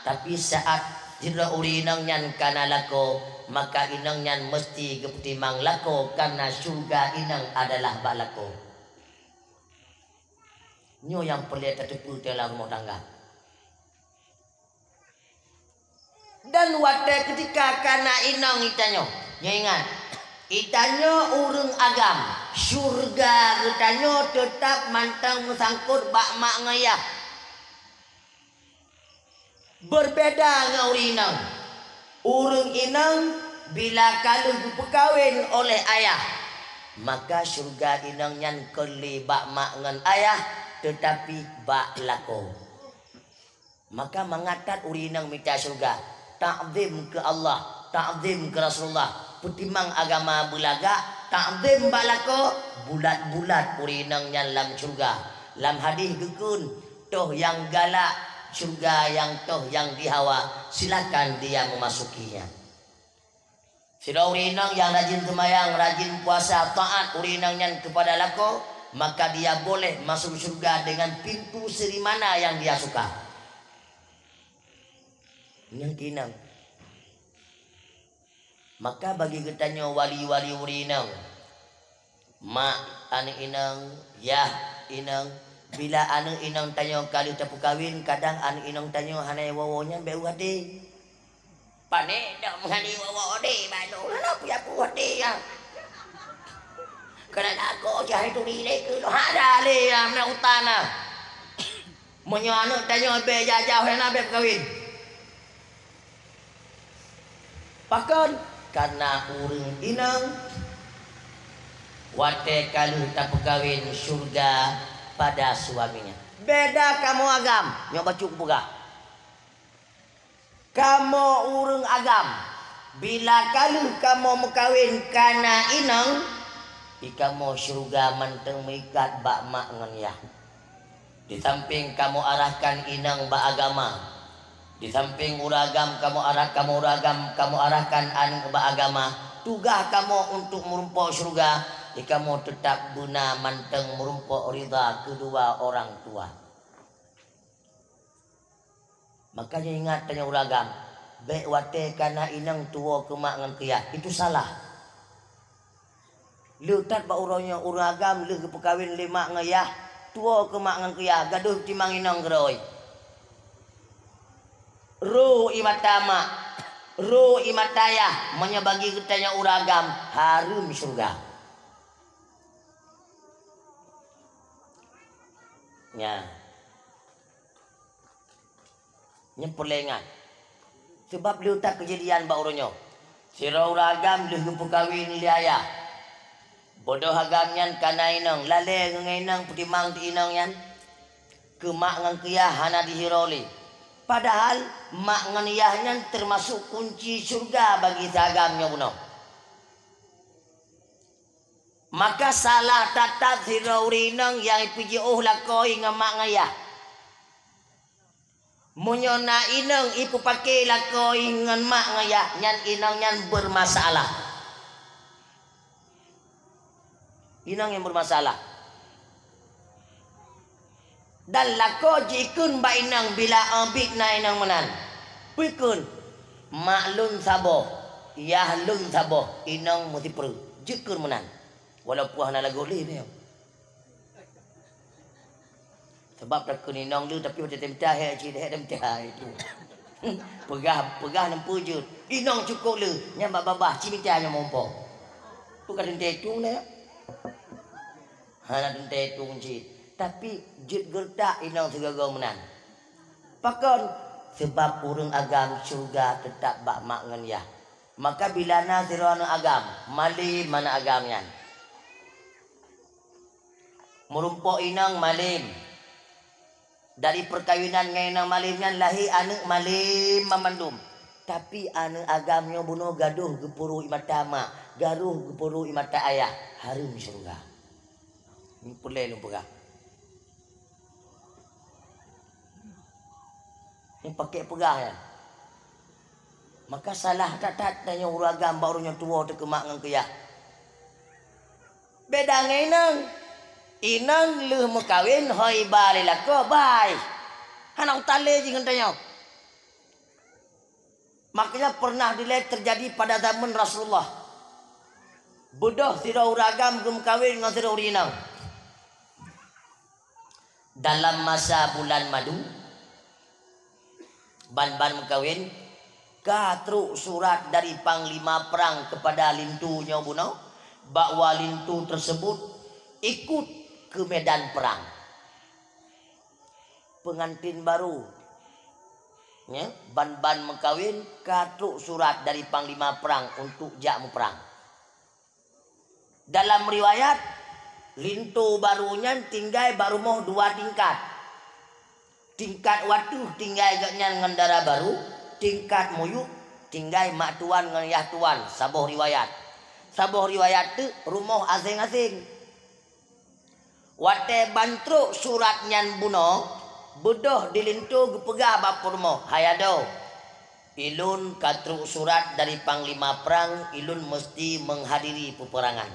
Tapi saat sidroe ureueng inong nyan kana lakoe, maka inong nyan meuseuti geupeutimang lakoe kareuna syeuruga inong adalah bak lakoe. Nyoe nyang peureulée tateupeue dalam rumoh tangga. Dan watée keutika kana inong geutanyoe, nyoe ingat, geutanyoe ureuëng agam, syeuruga geutanyoe teutab mantong meusangkot bak mak ngon yah. Beubeda ngon ureuëng inong. Ureuëng inong bila ka lheueh geupeukawen oleh ayah, maka syeuruga inong nyan kon lé bak mak ngon ayah, teutapi bak lakoe. Maka mangat that ureuëng inong mita syeuruga, takzim keu Allah, takzim keu Rasulullah, peutimang agama beulagak, takzim bak lakoe, bulat-bulat ureuëng inong nyan lam syeuruga. Lam hadih geukheun, toh nyang galak syeuruga nyang toh nyang dihawa, silakan dia memasukinya. Sidroe ureuëng inong nyang rajin seumayang, rajin puasa, taat ureuëng inong nyan keupada lakoe, maka dia boleh masuk syeuruga dengan pintu siri mana nyang dia suka. Nyang keu inong. Maka bagi geutanyoe wali-wali ureuëng inong, mak aneuëk inong, yah inong, bila aneuëk inong tanyoe ka lheueh tapeukawen, kadang aneuëk inong tanyoe hana woe-woe nyan bék u até. Panéh dak meuhani woe-woe deh, balo hana puya puih deh ya. Keunan lakoe cah itu dilé keu lo hada lé ya, meunan utan na. Meunyoe aneuëk tanyoe bék jajah hana bék peukawen. Pakon? Karena ureuëng inong watée ka lheueh tapeukawen syeuruga pada suaminya. Beda kamoe agam, nyoe bacut peugah. Kamoe ureuëng agam, bila ka lheueh kamoe meukawen kana inong, di kamoe syeuruga mantong meuikat bak mak ngon yah. Di samping kamoe arahkan inong bak agama, di samping ureuëng agam kamoe arah, kamoe ureuëng agam kamoe arahkan aneuëk bak agama, tugaih kamoe untuk meurumpok syeuruga, di kamoe teutab beuna mantong meurumpok ridha keudua orang tua. Makanya ingat tanyoe ureuëng agam, bék watée kana inong tuwoe keu mak ngon keu yah, itu salah. Leutat bak uroe nyoe ureuëng agam lheueh geupeukawen lé mak ngon yah, tuwoe keu mak ngon keu yah, gadôh timang inong keudroe. Ro ie mata mak, ro ie mata yah, meunyoe bagi geutanyoe ureuëng agam, hareuem syeuruga. Nya. Nyan peureulée ingat. Sabab leutat keujadian bak uroe nyoe. Sidroe ureuëng agam lheueh geupeukawen lé ayah. Bodoh agam nyan kana inong, lalée ngon inong peutimang teu inong nyan. Keu mak ngon keu yah hana dihiro lé. Padahal mak ngon yah nyan teumasok kunci syeuruga bagi si agam nyoe bunoe. Maka salah that-that sidroe ureuëng inong nyang ipeujiôh lakoe ngon mak ngon yah. Meunyoe na inong ipeupake lakoe ngon mak ngon yah, nyan inong nyan beureumasalah. Inong nyang beureumasalah. Dan lakoe jikheun bak inong bila, eh, biet na inong meunan. Peue kheun, "Mak lôn saboh, yah lôn saboh, inong meusipeureuet." Jikheun meunan. Walaupun hana lagoe lé nyoe. Sabab takheun inong lé, tapi watée teumeutah hék cit, hék teumeutah itu. Peugah, peugah neumpeue jeuet. Inong cukôp lé, nyan bak babah, cit mita nyoe meurumpok. Peugah teuntée itu nyoe. Hana teuntée itu cit. Tapi jeuet geureutak inong sigoe-goe meunan. Pakon? Sabab ureuëng agam syeuruga teutab bak mak ngon yah. Maka bila na sidroe aneuëk agam, malem aneuëk agam nyan. Meurumpok inong malem. Dari peukawinan ngon inong malem nyan lahé aneuëk malem banmandum. Tapi aneuëk agam nyoe bunoe gadôh geupeurô ie mata mak, gadôh geupeurô ie mata ayah, hareuem syeuruga. Nyoe peureulée lôn peugah. Nyoe pakèk peugah nyan. Maka salah that-that tanyoe ureuëng agam bak ureuëng nyang tuwoe teuh keu mak ngon keu yah. Beda ngon inong. Inong lheueh meukawen hôi ba lé lakoe, bai. Hana utalé jih ngon tanyoe. Makanya pernah dilée terjadi pada zaman Rasulullah. Beudôh sidroe ureuëng agam geumeukawen ngon sidroe ureuëng inong. Dalam masa bulan madu, ban-ban meukawen, ka trok surat dari panglima perang kepada linto nyoe bunoe, bahwa linto tersebut ikut ke medan perang. Pengantin baru, ya, ban-ban meukawen, ka trok surat dari panglima perang untuk jak meuprang. Dalam riwayat, linto baru nyan tinggai bak rumoh dua tingkat. Tingkat wateuh tinggai geuhnyan ngon dara barô, tingkat miyueb tinggai mak tuan ngon yah tuan, saboh riwayat. Saboh riwayat teuk rumoh aséng-aséng. Watée ban trok surat nyan bunoe, beudôh di linto geupeugah bak peurumoh, "Hai adoe, ilôn ka trok surat dari panglima prang, ilôn meuseuti meuhadiri peupeurangan.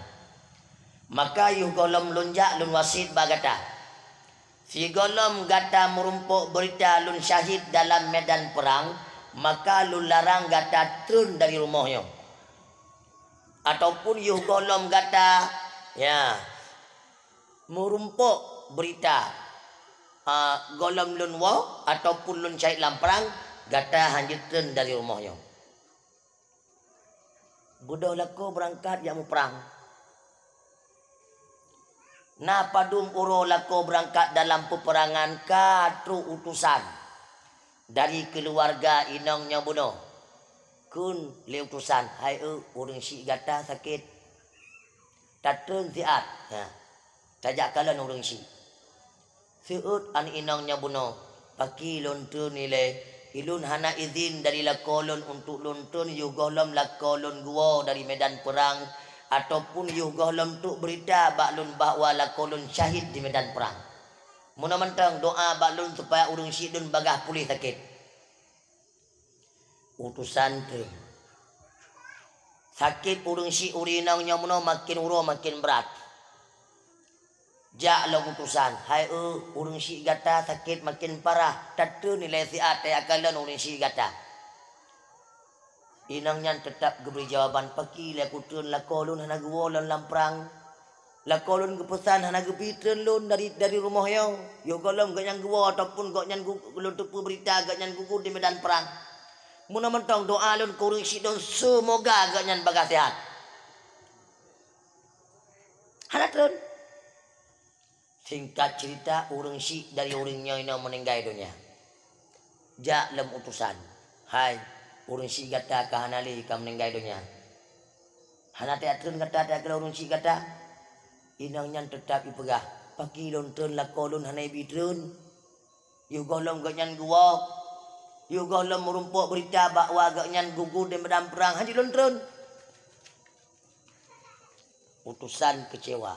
Maka yoh gohlom lôn jak lôn wasiet bak gata. Sigohlom gata meurumpok beurita lôn syahid dalam medan prang, maka lôn larang gata treun dari rumoh nyoe. Ataupun yoh gohlom gata, ya, meurumpok beurita, a, gohlom lôn woe ataupun lôn syahid lam prang, gata hanjeuet treun dari rumoh nyoe." Beudôh lakoe beurangkat jak muprang. Na padum uroe lakoe beurangkat dalam peupeurangan, ka trok utosan dari keuluwarga inong nyoe bunoe. Kheun lé utosan, "Hai eu, ureuëng syiek gata sakét. Tatreun siat, ha, tajak kalon ureuëng syiek." Seuôt aneuk inong nyoe bunoe, "Pakri lôn treun ilée? Ilôn hana idhin dari lakoe lôn untuk lôn treun yoh gohlom lakoe lôn geuwoe dari medan prang, ataupun yoh gohlom trok beurita bak lôn bahwa lakoe lôn syahid di medan prang. Meunoe mantong doá bak lôn supaya ureuëng syiek lôn bagaih puléh sakét." Utosan treun. Sakét ureuëng syiek ureuëng inong nyoe bunoe makén uroe makén brat. Jak lom utosan, "Hai eu, ureuëng syiek gata sakét makén parah, tatreun ilée siat tajak kalon ureuëng syiek gata." Inong nyan teutab geubri jawaban, "Pakri lé kutreun, lakoe lôn hana geuwoe lôn lam prang. Lakoe lôn geupeusan hana geubi treun lôn dari, dari rumoh nyoe. Yoh gohlom gobnyan geuwoe ataupun gobnyan gu-, lôn teupeu beurita gobnyan gugut di medan prang. Meunoe mantong doá lôn keu ureuëng syiek lôn, seumoga gobnyan bagaih sihat." Hana treun. Singkat cerita, ureuëng syiek dari ureuëng nyoe inoe meuninggai donya. Jak lom utosan, "Hai, ureuëng syiek gata ka hana lé, ka meuninggai donya. Hana tajak treun gata tajak kalon ureuëng syiek gata?" Inong nyan teutab ipeugah, "Pakri lôn treun, lakoe lôn hana ibi treun. Yoh gohlom gobnyan geuwoe, yoh gohlom meurumpok beurita bahwa gobnyan gugut di medan prang, hanjeuet lôn treun." Utosan keucewa.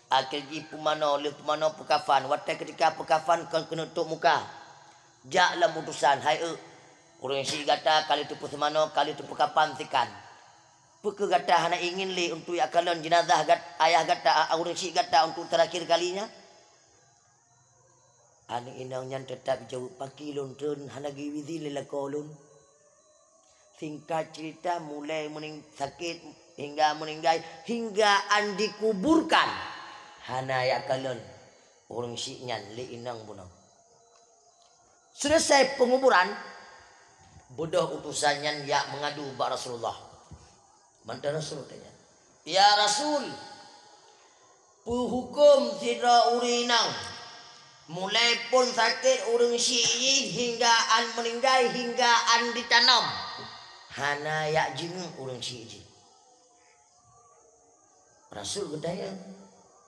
Akhé jih pumanö, lheueh pumanö peukafan. Watée keutika peukafan kon keuneuk tôb muka. Jak lom utosan, "Hai eu, ureuëng syiek gata ka lheueh teupeuseumanoe, ka lheueh teupeukapan sikan. Peu kheueh gata hana ingin lé untuk jak kalon jeunazah gat-, ayah gata, a, ureuëng syiek gata untuk terakhir kalinya?" Aneuk inong nyan teutab jaweueb, "Pakri lôn treun, hana geubi idhin lé lakoe lôn." Singkat cerita, mulai meuning-, sakét hingga meuninggai, hingga an dikuburkan, hana jak kalon ureuëng syiek nyan lé inong bunoe. Selesai penguburan, beudôh utosan nyan jak meungadu bak Rasulullah. Mantong Rasul tanya, "Ya Rasul, peu hukôm sidroe ureuëng inong, mulai phon sakét ureuëng syiek jih hingga an meuninggai, hingga an jitanom, hana jak jingeuk ureuëng syiek jih?" Rasul geutanyong,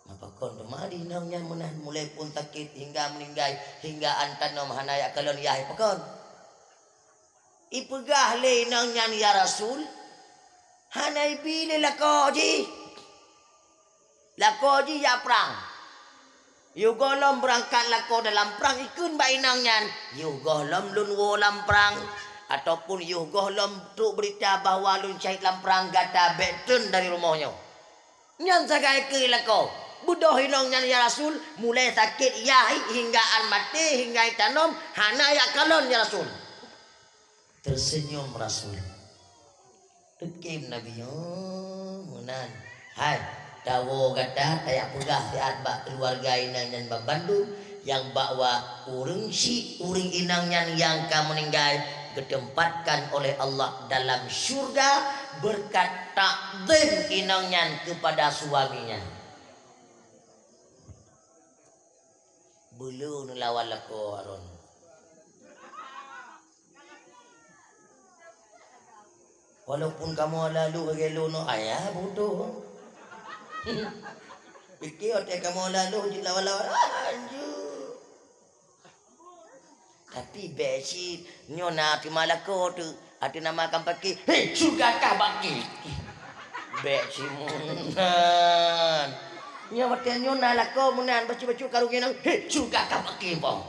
"Mapakon teuma di inong nyan meunan, mulai phon sakét hingga meuninggai, hingga an tanom hana jak kalon yah, pakon?" Ipeugah lé inong nyan, "Ya Rasul, hana ibi lé lakoe jih. Lakoe jih jak prang. Yoh gohlom beurangkat lakoe dalam prang, ikheun bak inong nyan, 'Yoh gohlom lôn woe lam prang, ataupun yoh gohlom trok beurita bahwa lôn syahid lam prang, gata bék treun dari rumoh nyoe.' Nyan sagai keu lakoe. Beudôh inong nyan, ya Rasul, mulai sakét yah hingga an maté, hingga jitanom, hana jak kalon, ya Rasul." Teuseunyom Rasul. Teukém Nabi, "Oh, meunan. Hai, tawoe gata tajak peugah siat bak keuluwarga inong nyan banmandum nyang bahwa ureuëng syiek ureuëng inong nyan nyang ka meuninggai geuteumpatkan oleh Allah dalam syurga beureukat takzim inong nyan keupada suaminya." Beuleu neulawan lakoe Aron. Walaupun kamoe laloh lagée lôn, ayah bodoh. Pike watée kamoe laloh jilawan-lawan, ah, anjeuet. Tapi bék cit, nyoe na teuma lakoe teuh, ateueh nama Kang Pakè, "Hei, syeuruga kah bak kèe." Bék cit meunan. Nyoe watèe nyoe na lakoe meunan, bacut-bacut karong inong, "Hei, syeuruga kah bak kèe, po."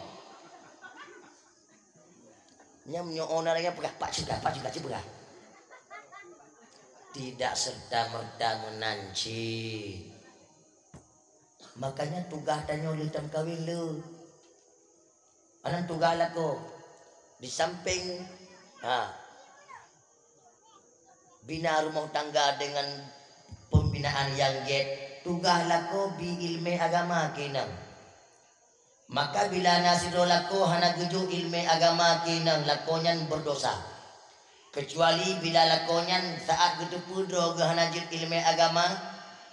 Nyan nyoe na lagèe peugah, "Pak syeuruga, pak syeuruga, syeuruga." Tidak serta-merta meunan cit. Makanya tugaih tanyoe lheueh tameukawen le. Anan tugaih lakoe. Di samping, ha, bina rumoh tangga dengan pembinaan nyang gèt, tugaih lakoe bi ileumèe agama keu inong. Maka bila na sidroe lakoe hana geujok ileumèe agama keu inong, lakoe nyan beurdosa. Keucuali bila lakoe nyan saát geuteupeue droe geuh hana jeuet ileumèe agama,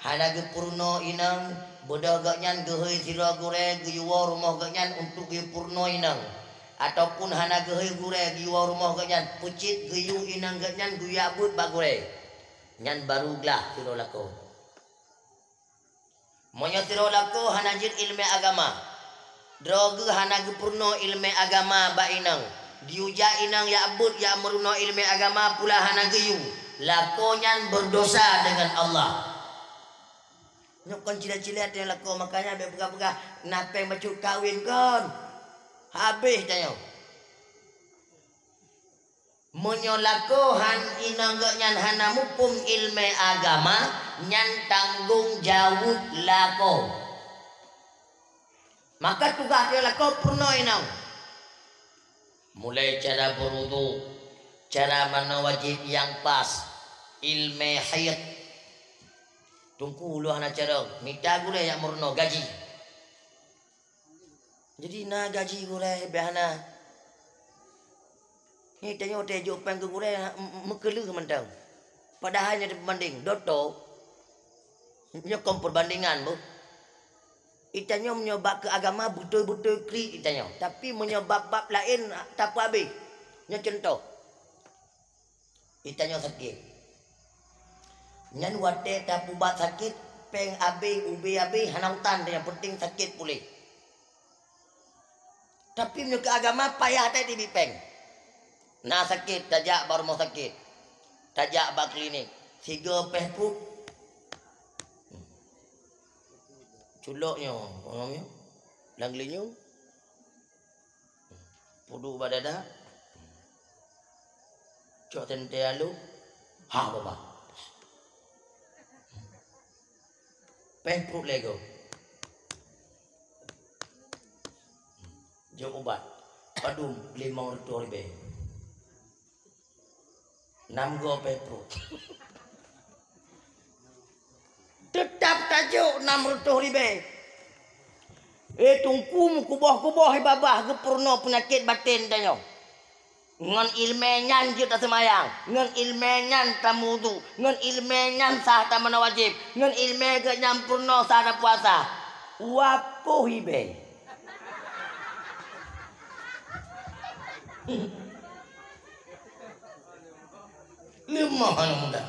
hana geupeurunoe inong, beudôh gobnyan geuhôi sidroe gurèe geuyue woe rumoh gobnyan untuk geupeurunoe inong, ataupun hana geuhôi gurèe geuyue woe rumoh gobnyan, peucit geuyue inong gobnyan geujak beuet bak gurèe, nyan barô glah sidroe lakoe. Meunyoe sidroe lakoe hana jeuet ileumèe agama, droe geuh hana geupeurunoe ileumèe agama bak inong, geuyue jak inong jak beuet jak meurunoe ileumèe agama pula hana geuyue, lakoe nyan beurdosa deungon Allah. Nyoe kon cilet-cilet nyang lakoe, makanya bék peugah-peugah na pèng bacut kawen kon. Habéh tanyoe. Meunyoe lakoe han inong gobnyan hana muphom ileumèe agama, nyan tanggong jaweueb lakoe. Maka tugaih tanyoe lakoe peurunoe inong. Mulai cara beurudhu, cara manoe wajéb nyang pas, ileumèe haid. Teungku, ulôn hana carông, mita gurèe nyang meurunoe gaji. Jadi na gaji gurèe, bék hana. Nyoe tanyoe teuh jok pèng keu gurèe, m-, m-, meukeuleuh mantong. Padahai nyoe teupeubandéng, doto. Nyoe kon peubandingan beuh. Itanyoe meunyoe bak keu agama beutôi-beutôi klik itanyoe. Tapi meunyoe bab-bab laén, tapeuhabéh. Nyoe cuntoh. Itanyoe sakét. Nyan watèe tapeuubat sakét, pèng abéh, ubé abéh, hana utan, nyang penting sakét puléh. Tapi meunyoe keu agama payah that teubiet pèng. Na sakét, tajak bak rumoh sakét. Tajak bak klinik. Sigoe pèh pruet. Culok nyoe, nyoe. Lam geulinyueng. Peuduek bak dada. Cok teuntèe aloe. Ha, babah. Pèh pruet lé goe. Jok ubat. Padum limong reutôh ribèe. Nam goe pèh pruet. Teutap tajok nam reutôh ribèe. Eh, Teungku meukuboh-kuboh babah geupeurunoe peunyakét batén tanyoe. Ngon ileumèe nyan jeuet taseumayang, ngon ileumèe nyan tameuwudhu, ngon ileumèe nyan sah tamanoe wajéb, ngon ileumèe geuh nyan peurunoe sah tapuasa. Wapoh ribèe. Leumah aneuk muda.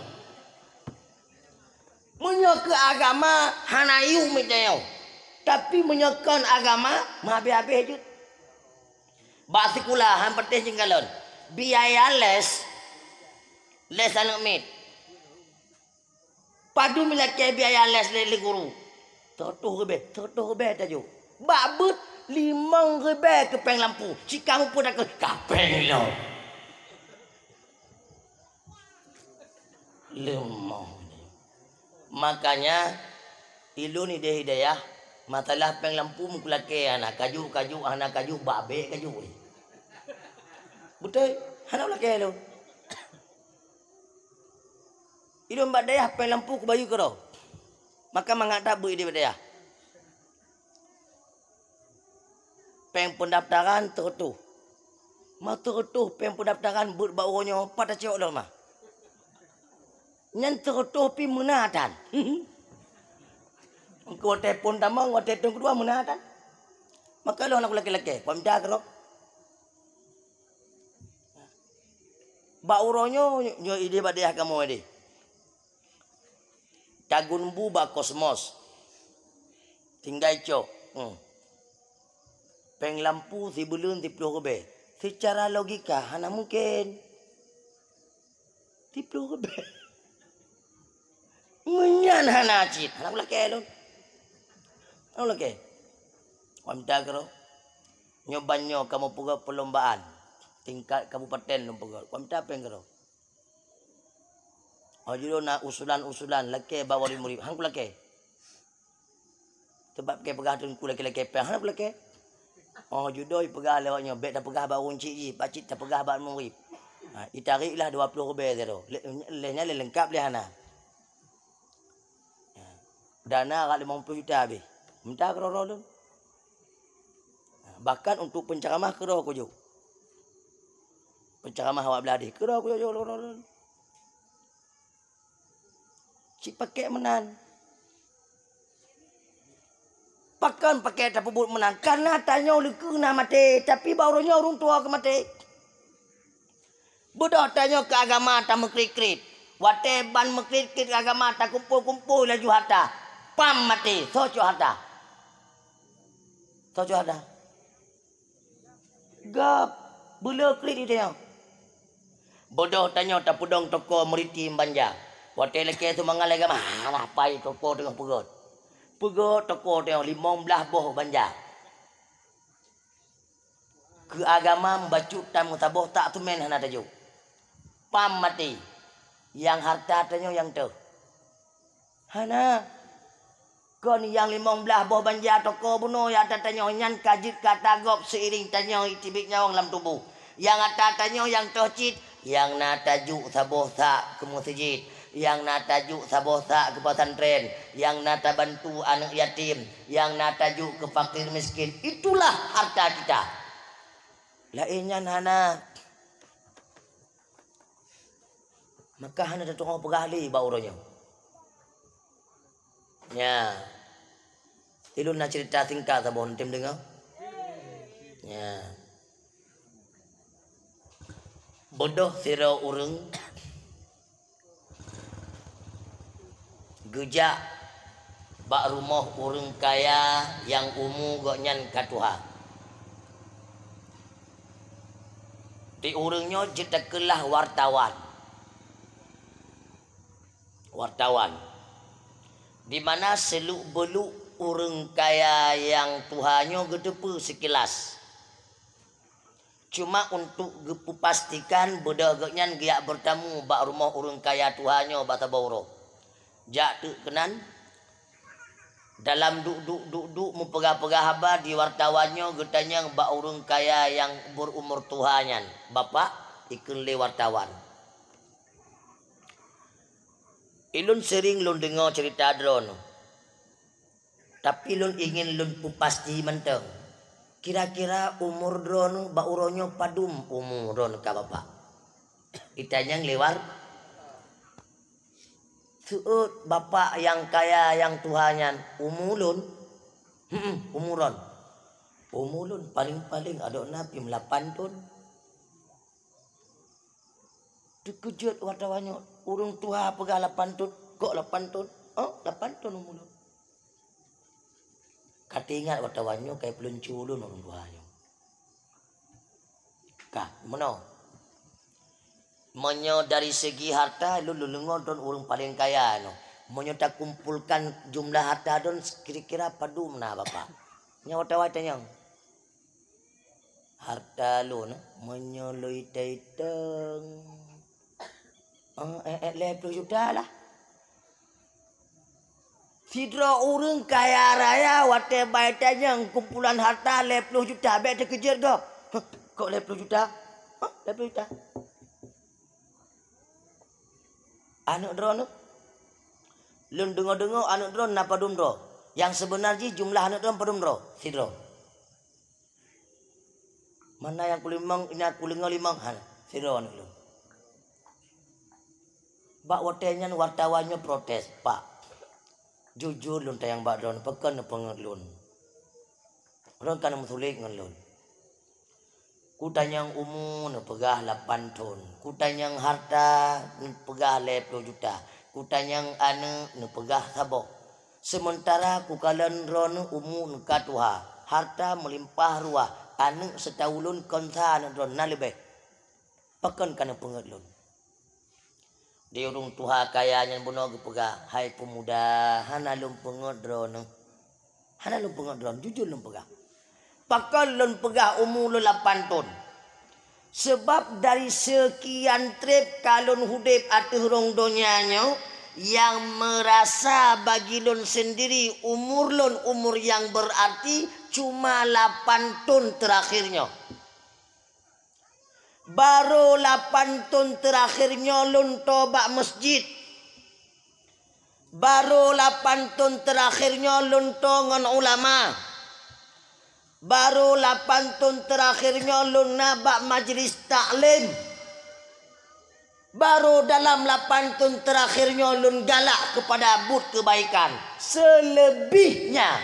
Meunyoe keu agama hana yue meutanyoe, tapi meunyoe kon agama meuhabéh-habéh jeuet. Bak sikula han patéh jeuet kalon, biaya les, les aneuk miet. Padum ilakèe biaya les lé, lé guru? Seureutôh ribèe, seureutôh ribèe tajok. Bak beuet limong ribèe keu pèng lampu. Cit ka muphom takheun, ka pèng lom. Leumah. Makanya, ilôn idéh hidayah, masalah pèng lampu meukulakèe hana kajok-kajok, hana kajok, bak bèk kajok. Beutôi, hana lakèe lôn. Ilôn bak dayah pèng lampu kubayeue keudroe. Maka mangat that beuet idéh bak dayah. Pèng peundaftaran seureutôh. Ma seureutôh pèng peundaftaran beuet bak uroe nyoe, pat tacok lom ma. Nyan seureutôh pih meuna that. Engkau watèe phôn tamong, watèe thôn keudua meuna that. Maka lôn hana kulakèe-lakèe, kuminta keudroe. Bak uroe nyoe, nyoe idéh bak dayah kamoe deh. Tagun bu bak kosmos. Tinggai cok. Hmm. Péng lampu sibuleuen siploh ribèe. Seucara logika hana mungken. Siploh ribèe. Meunyan hana cit, hana kulakèe lôn. Hana kulakèe. Kuminta keudroe. Nyoe ban nyoe kamoe peugöt perlombaan tingkat kabupaten lôn peugöt. Kuminta péng keudroe. Oh, jinoe na usulan-usulan lakèe bak wali murit. Hana kulakèe. Teuma peugah teungku lakèe-lakèe péng, hana kulakèe. Oh, jinoe peugah lewat nyoe, bèk tapeugah bak ureueng chik jih, pakcit tapeugah bak murit. Ha, itarék lah dua ploh ribèe sidroe. Lé, lé nyan lé leungkap lé hana. Ha, dana rot limong ploh juta habéh. Minta keudroe lôn. Ha, bahkan untuk penceramah keudroe kujok. Penceramah awak Bladeh keudroe kujok lôn. Cit pakèk meunan. Pakon pakèk tapeubuet meunan? Kareuna tanyoe leukeue na maté, tapi bak uroe nyoe ureueng tuha keu maté. Beudôh tanyoe keu agama tameukriet-kriet. Watèe ban meukriet-kriet keu agama takumpôi-kumpôi laju harta. Pam maté, soe cok harta? Soe cok harta? Gob, beuleu kriet di tanyoe. Beudôh tanyoe tapeudong toko meuriti banja. Watèe lakèe seumangat lagèe mah, hana pai toko teungoh peugöt. Peugöt toko teungoh limong blaih boh banja. Keu agama meubacut tameusaboh tak teumèn hana tajok. Pam maté. Nyang harta tanyoe nyang teuh. Hana. Kon nyang limong blaih boh banja toko bunoe nyang ata tanyoe nyan ka jeuet keu ata gob seiring tanyoe teubiet nyawöng lam tuboh. Nyang ata tanyoe nyang teuh cit, nyang na tajok saboh sak keu meuseujid, nyang na tajok saboh sak keu pesantren, nyang na tabantu aneuk yatim, nyang na tajok keu fakir miskin. Itulah harta kita. Laén nyan hana. Maka hana tatu'oh peugah lé bak uroe nyoe. Nya. Ilôn na ceurita singkat saboh, neutem deungoe. Nya. Beudôh sidroe ureueng geujak bak rumoh ureueng kaya nyang umu gobnyan ka tuha. Di ureueng nyoe jeuet takheun lah wartawan. Wartawan. Di mana seuluk-beuluk ureueng kaya nyang tuha nyoe geuteupeue seukilas. Cuma untuk geupeupastikan beudôh gobnyan geujak beurtamu bak rumoh ureueng kaya tuha nyoe bak saboh uroe. Jak teuk keunan, dalam duek-duek duek-duek meupeugah-peugah haba di wartawan nyoe geutanyong bak ureueng kaya nyang beureumoe tuha nyan, "Bapak," ikheun lé wartawan, "Ilôn seuring lôn deungoe ceurita droeneuh." Tapi lôn ingin lôn peupasti mantong, kira-kira umu droeneuh bak uroe nyoe padum umu droeneuh ka, Bapak? Itanyong lé war-, seuôt bapak nyang kaya nyang tuha nyan, "Umu lôn?" "Heeh, umu droen." "Umu lôn paléng-paléng adoe na pih lapan thon." Teukeujot wartawan nyoe, ureueng tuha peugah lapan thon, kok lapan thon? Oh, lapan thon umu lôn. Ka teuingat wartawan nyoe ka ipeuluncu lôn ureueng tuha nyoe. Ka, meunoe. Meunyoe dari segi harta, lôn, lôn deungoe droen ureueng paléng kaya nyoe. Meunyoe takumpolkan jumlah harta droen, kira-kira padum na, Bapak? Nyan wartawan tanyong. Harta lôn, meunyoe lôn itong-itong, eh, eh, eh, lhèe ploh juta lah. Sidroe ureueng kaya raya watèe ban itanyong kumpulan harta lhèe ploh juta, bèk teukeujot gob. "Huh, kok lhèe ploh juta? Huh, lhèe ploh juta?" Aneuk droeneuh? Lôn deungoe-deungoe aneuk droen na padum droe. Nyang seubeuna jih jumlah aneuk droen padum droe? Sidroe. Mana nyang kulimong, nyang kudeungoe limong? Hana, sidroe aneuk lôn. Bak watèe nyan wartawan nyoe protes, "Pak, jujur lôn tanyong bak droen, pakon neupeungeut lôn? Droen ka neumeusulet ngon lôn. Kutanyong umu neupeugah lapan thon, kutanyong harta neupeugah lhèe ploh juta, kutanyong aneuk neupeugah saboh. Seumeuntara kukalon droeneuh umu neuka tuha, Harta meulimpah ruah, aneuëk seutaulon kon sa aneuëk droeneuh na leubeh. Pakon ka neupeungét lôn? Di ureuëng tuha kaya nyan bunoe geupeugah, "Hai peumuda, hana lôn peungét droeneuh. Hana lôn peungét droeneuh, jujur lôn peugah. Pakon lôn peugah umu lôn lapan thon? Seubab dari seukian treb ka lôn udeb ateueh rhueng donya nyoe, nyang meurasa bagi lôn seundiri umur lôn umur nyang beurarti cuma lapan thon teurakhir nyoe." Barô lapan thon teurakhir nyoe lôn toe bak meuseujid. Barô lapan thon teurakhir nyoe lôn toe ngon ulama. Barô lapan thon teurakhir nyoe lôn na bak majlis taklim. Barô dalam lapan thon teurakhir nyoe lôn galak keupada buet keubaikan. Seuleubihnya,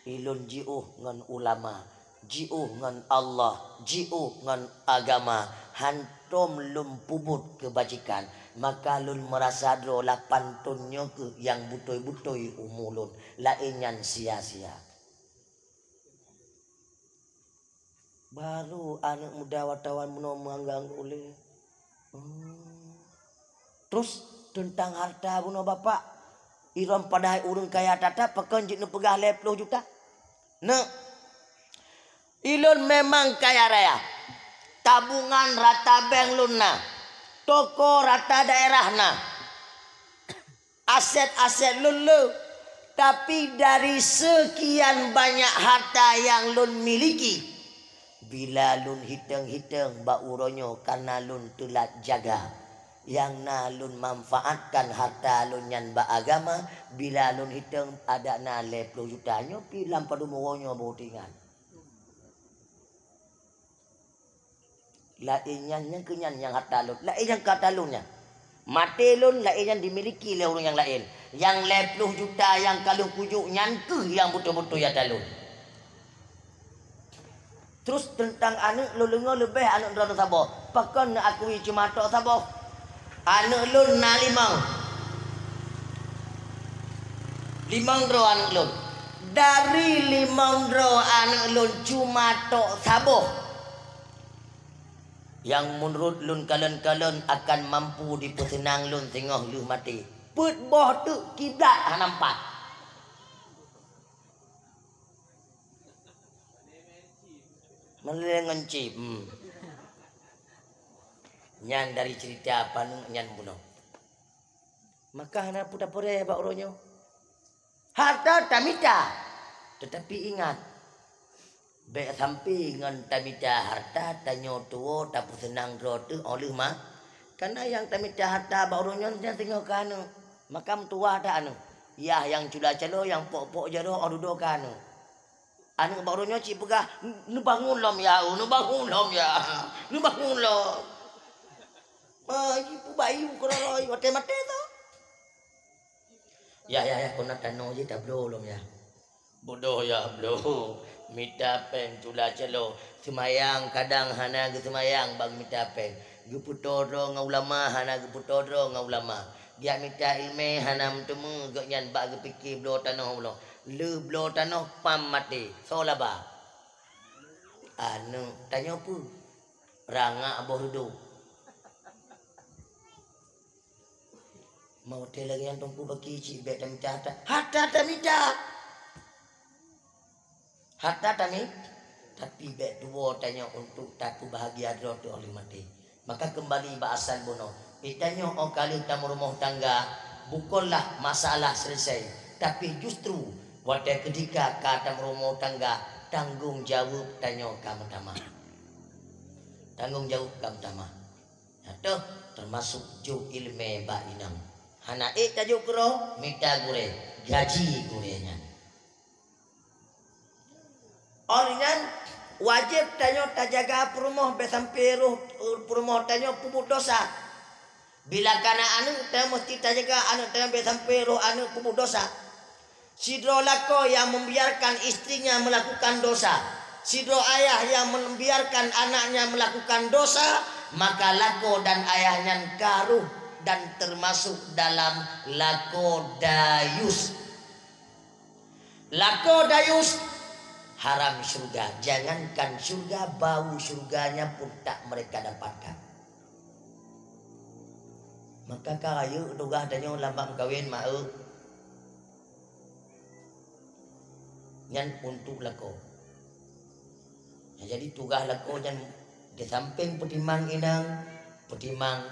ilôn jiôh ngon ulama, jiôh ngon Allah, jiôh ngon agama, hántom lôn peubuet keubajikan, maka lôn meurasa droe lapan thon nyoe kheueh nyang beutôi-beutôi umu lôn, laén nyan sia-sia. Barô aneuëk muda wartawan bunoe meuanggang ulée. Oh. Terus teuntang harta bunoe bapak, ilôn padahai ureuëng kaya that-that, pakon jeuet neupeugah lhée ploh juta? Neuk, ilôn memang kaya raya. Tabungan rata bank lôn na, toko rata daerah na. Aset-aset lôn le, tapi dari seukian banyak harta nyang lôn miliki, bila lôn hiteng-hiteng bak uroe nyoe kareuna lôn teulat jaga, nyang na lôn manfaatkan harta lôn nyan bak agama, bila lôn hiteng adak na lhée ploh juta nyoe pih lam padum uroe nyoe boh teuingat. Laén nyan, nyang keu nyan nyang harta lôn, laén nyang keu harta lôn nyan. Maté lôn, laén nyan dimiliki lé ureuëng nyang laén. Nyang lhée ploh juta nyang ka lheueh kujok nyan kheueh nyang beutôi-beutôi harta lôn. Terus teuntang aneuëk lôn deungoe leubeh aneuëk droeneuh saboh. Pakon neuakui cuma tok saboh? Aneuëk lôn na limong. Limong droe aneuëk lôn. Dari limong droe aneuëk lôn cuma tok saboh nyang meunurot lôn kalon-kalon akan mampu jipeuseunang lôn singoh lheueh maté. Peuet boh teuk kiblat hana meupat. Meulée ngon cip. Hmm. Nyan dari cerita paneuk nyan bunoe. Maka hana peue tapeurée bak uroe nyoe. Harta tamita, teutapi ingat, bék sampoe ngon tamita harta tanyoe tuwoe tapeuseunang droe teuh óh lheueh ma-, kareuna nyang tamita harta bak uroe nyoe nyan singoh keu aneuëk, maka meutuwah that aneuëk. Yah nyang cula calo nyang pok-pok jaroe óh dudoe keu aneuëk. Aneuëk bak uroe nyoe cit peugah, "Neubangon lom ya, oh, neubangon lom ya, neubangon lom." Ma, jipeubayeue keudroe watée maté tu. Ya, ya, ya, kona tanoh jih tabloe lom ya. Bodoh ya bloe. Mita péng cula calo. Seumayang kadang hana geuseumayang bak geumita péng. Geupeutoe droe ngon ulama hana geupeutoe droe ngon ulama. Geujak mita iéleumé hana meuteumé gobnyan bak geupike bloe tanoh uloe. Lheueh bloe tanoh pam maté. Soe laba? Aneuëk tanyoe peue? Rangak boh reudôk. Meu watée lagée nyan Teungku Baki cit bék tamita harta. Harta tamita. Harta tami, tapi bék tuwoe tanyoe untuk tapeubahgia droe teuh óh lheueh maté. Maka keumbali bak asal bunoe, geutanyoe óh ka lheueh tameurumoh tangga, bukonlah masalah seuleusai, tapi justru watée keutika ka tameurumoh tangga, tanggong jaweueb tanyoe ka meutamah. Tanggong jaweueb ka meutamah. Nyan toh teumasok jok iéleumé bak inong. Hana ék tajok keudroe, mita gurée, gaji gurée nyan. Óh lheueh nyan, wajéb tanyoe tajaga peurumoh bék sampoe roh peurumoh tanyoe peubuet desya. Bila kana aneuëk, tanyoe meuseuti tajaga aneuëk tanyoe bék sampoe roh aneuëk peubuet desya. Sidroe lakoe nyang membiarkan istrinya melakukan dosa, sidroe ayah yang membiarkan anaknya melakukan dosa, maka lakoe dan ayah nyan ka roh dan termasuk dalam lakoe dayus. Lakoe dayus haram syurga. Jangankan syurga, bau syurganya pun tak mereka dapatkan. Maka ka rayeuk tugaih tanyoe lam bak meukawen, mak eu. Nyan untuk lakoe. Nah, jadi tugaih lakoe nyan di sampéng peutimang inong, peutimang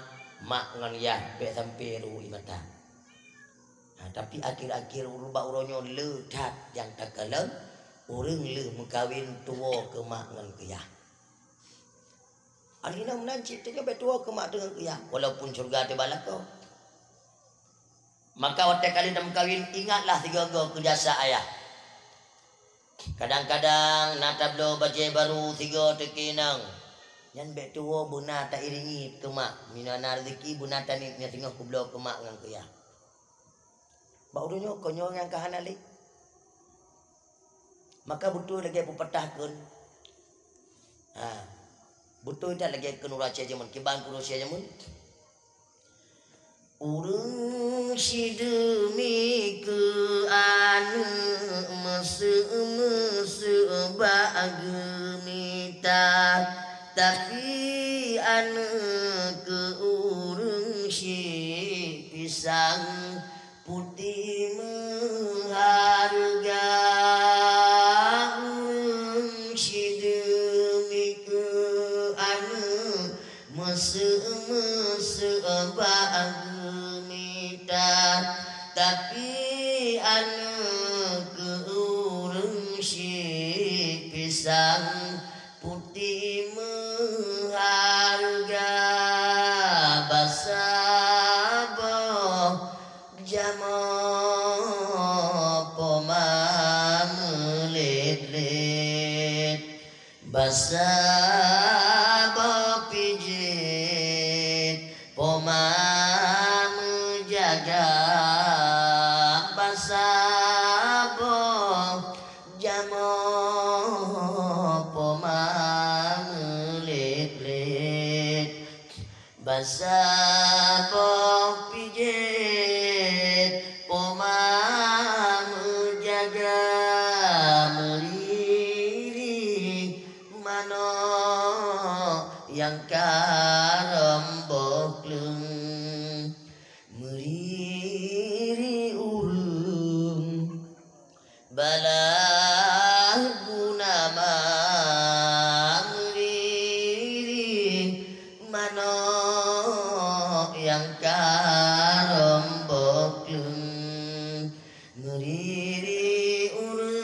mak ngon yah, bék sampé ruweueng mata. Nah, tapi akhé-akhé uroe bak uroe nyoe le that nyang takalon, ureuëng le meukawen tuwoe keu mak ngon keu yah. Ari nyoe meunan cit tanyoe bék tuwoe keu mak deungon keu yah, walaupun syeuruga teuba lakoe. Maka watée ka lheueh tameukawen, ingatlah sigoe-goe keu jasa ayah. Kadang-kadang na tabloe bajée barô sigoe teukinong. Nyan bék tuwoe beuna tairingi keu mak, meunan na reuzeki beuna taniet nyang singoh kubloe keu mak ngon keu yah. Bak uroe nyoe, keu nyoe nyang ka hana lé. Maka beutôi lagée peupatah kheun. Ha. Beutôi that lagée kheun ureuëng Aceh jameun, kiban kheun ureuëng Aceh jameun. Ureuëng sideumi keu aneuëk, meuseuk-meuseuk bak geumita, tapi aneuëk keu ureuëng syiek pisang putéh meuhareuga. Ureuëng sideumi keu aneuëk, meuseuk-meuseuk bak geumita, tapi aneuëk keu ureuëng syiek pisang putéh meuhareuga. Basa boh jamoe poma meulet-let, basa boh pijet poma meujaga. Basa boh jamoe poma meulet-let, basa boh pijet poma meujaga. Meuriri manok nyang ka rhom boh kleueng, meuriri ureuëng balah guna, meuriri manok nyang ka rhom boh kleueng, meuriri ureuëng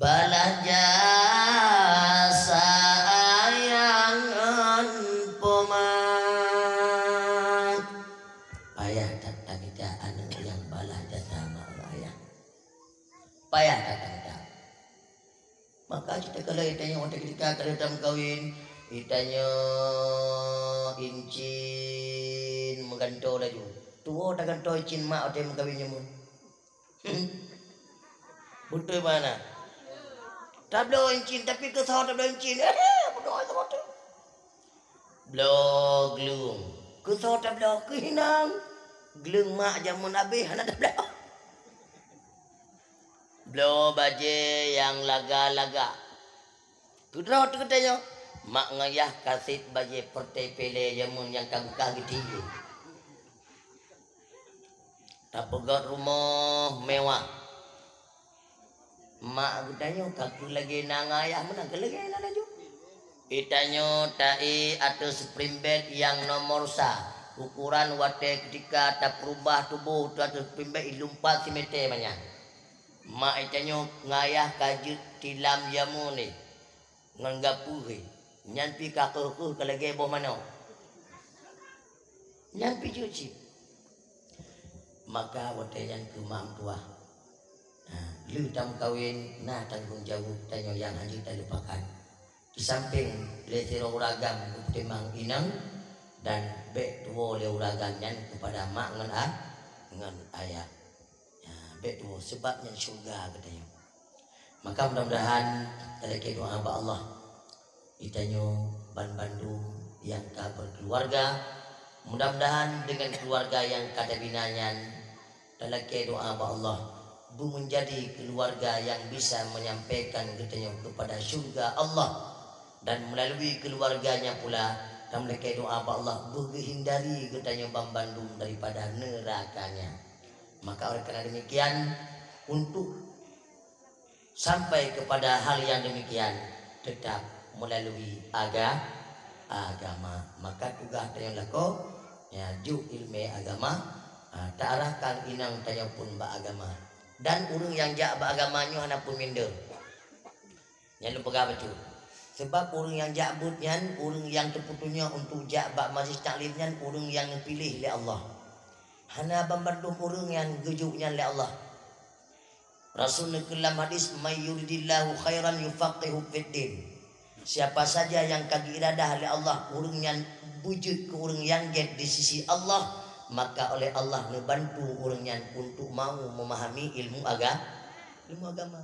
balah jasa ayah ngon poma. Payah that tamita aneuëk nyang balah jasa mak ngon ayah. Payah that tamita. Maka cit takalon tanyoe watée keudika ka lheueh tameukawen, tanyoe incin meugantoe laju. Tuwoe tagantoe incin mak watée meukawen jameun. Beutôi mana? Tabloe incin, tapi keusoe tabloe incin. Eh, beutôi sama tu. Bloe gleueng. Keusoe tabloe keuhinang. Gleueng mak jameun abéh hana tabloe. Bloe bajée nyang laga-laga. Keudroe teuh geutanyoe, mak ngon yah ka sép bajée peureutée pilée jameun nyang ka beukah geutiyeue. Tapeugét rumoh mewah. Mak geutanyoe ka keu lagée na ngon ayah meunan keu lagée na laju. Geutanyoe taék ateueh spring bed nyang nomor sa. Ukuran watée keutika tapeurubah tuboh teuh ateueh spring bed ilumpat simete manyang. Mak geutanyoe ngon ayah ka jeuet tilam jameun lé. Ngon gapeue, nyan pi ka kheueh-kheueh ka lagée boh manok. Nyan pi jeuet cit. Maka watée nyan keu mak meutuwah. Ha, lheueh tameukawen na tanggong jaweueb tanyoe nyang hana jeuet talupakan. Di sampéng lé sidroe ureuëng agam geupeutimang inong dan bék tuwoe lé ureuëng agam nyan keupada mak ngon a-, ngon ayah. Ya, bék tuwoe, seubab nyan syeuruga geutanyoe. Maka mudah-mudahan talakée doá bak Allah, geutanyoe ban bandum nyang ka berkeluarga, mudah-mudahan dengan keluarga nyang ka tabina nyan, Talakée doa bak Allah, beumeunjadi keuluwarga nyang bisa menyampaikan geutanyoe keupada syeuruga Allah, dan meulalu keuluwarga nyan pula tamlakée doa bak Allah beugeuhindari geutanyoe banmandum daripada neuraka nyan. Maka oleh karena demikian, untuk sampai kepada hal yang demikian, tetap melalui aga-, agama. Maka tugaih tanyoe lakoe, ya, jok ileumé agama, ha, taarahkan inong tanyoe pun bak agama. Dan ureuëng nyang jak bak agama nyoe hana peuminder. Nyan lôn peugah bacut. Sebab ureuëng nyang jak beuet nyan, ureuëng nyang teupeutunyok untuk jak bak majlis taklim nyan, ureuëng nyang neupiléh lé Allah. Hana banmandum ureuëng nyang geujok nyan lé Allah. Rasul neukheun lam hadis, "May yuridillahu khairan yufaqqihhu fid din." Siapa saja nyang ka geuiradah lé Allah ureuëng nyan beujeuet keu ureuëng nyang gét di sisi Allah, maka oleh Allah neubantu ureuëng nyan untuk mau memahami ilmu aga-, ilmu agama.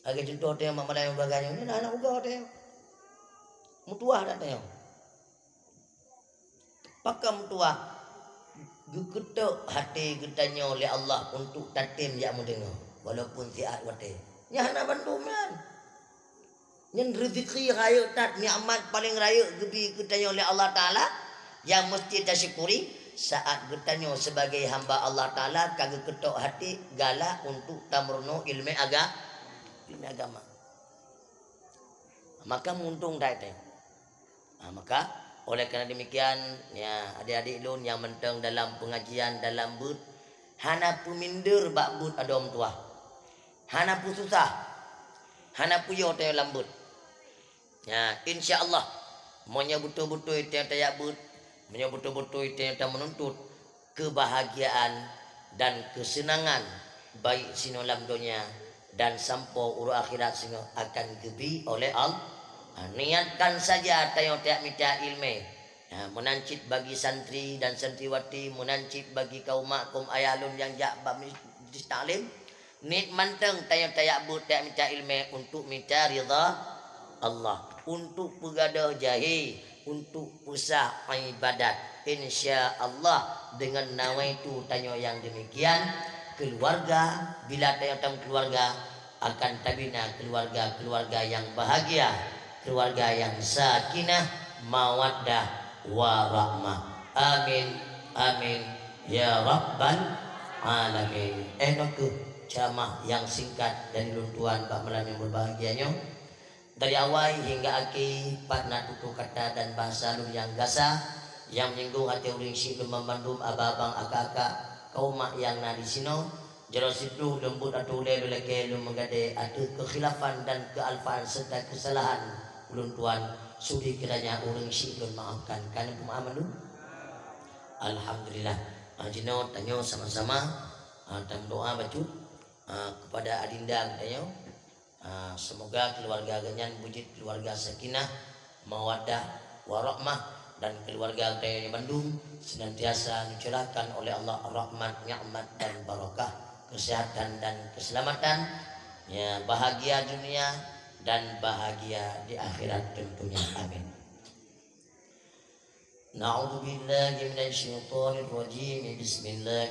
Lagée cuntoh teuh mak malai bagah nyoe, nyan aneuk uga teuh. Meutuwah dak teuh. Pakon meutuwah? Geukeutok até geutanyoe lé Allah untuk tatem jak meudeungoe, walaupun siat watée. Nyan hana bandum nyan. Nyan rezeki rayeuk that, nikmat paleng rayeuk geubi keu tanyoe lé Allah Taala, nyang meusti tasyukuri. Saat geutanyoe sebagai hamba Allah Taala ka geukeutok até galak untuk tameurunoe ileumé aga-, ileumé agama, maka meuuntông that teuh. Ha, maka, oleh karena demikian, ya, adik-adik lôn nyang mantong dalam pengajian, dalam beuet, hana peuminder bak beuet adoe meutuwah. Hana peususah, hana peuyo tanyoe lam beuet. Ya, insya Allah, meunyoe beutôi-beutôi tanyoe tajak beuet, meunyoe beutôi-beutôi tanyoe tameununtut, keubahgiaan dan keuseunangan, baik sinoe lam donya dan sampoe uroe akhirat singoh akan geubi oleh Allah. Ha, niatkan saja tanyoe tajak mita ileumé. Ha, meunan cit bagi santri dan santriwati, meunan cit bagi kaum mak, kaum ayah lôn nyang jak bak majlis taklim. Niet mantong tanyoe tajak beuet tajak mita ileumé untuk mita ridha Allah, untuk peugadôh jahé, untuk peusah ibadat. Insya Allah, deungon nawaitu tanyoe nyang demikian, keuluwarga, bila tanyoe tameukeuluwarga, akan tabina keuluwarga-keuluwarga nyang bahagia, keuluwarga nyang sakinah, mawaddah, warahmah. Amin, amin, ya rabbal alamin. Eh, nyoe kheueh ceramah nyang singkat dari lôn tuan bak malam nyang berbahagia nyoe. Dari awai hingga akhé, pat na tutoe kata dan bahasa lôn nyang gasa, nyang menyinggung até ureuëng syiek lôn banmandum, abang-abang, akak-akak, kaum mak nyang na disinoe. Jaroe siploh lôn buet ateueh ulée lôn lakée lôn meugadée ateueh keukhilafan dan keualfaan serta keusalahan ulôn tuan, sudi kiranya ureuëng syiek lôn maafkan. Ka neupeumaaf mandum? Alhamdulillah. Ha, jinoe tanyoe sama-sama, ha, tameudoa bacut, ha, kepada adinda geutanyoe. Ha, semoga keuluwarga geuhnyan beujeuet keuluwarga sakinah, mawaddah, warahmah, dan keuluwarga geutanyoe bandum senantiasa neucurahkan oleh Allah rahmat, nikmat, dan barakah, kesehatan dan keselamatan, ya, bahagia dunia dan bahagia di akhirat tentunya. Amin. Na'udzubillahi minasyaitonirrajim. Bismillah.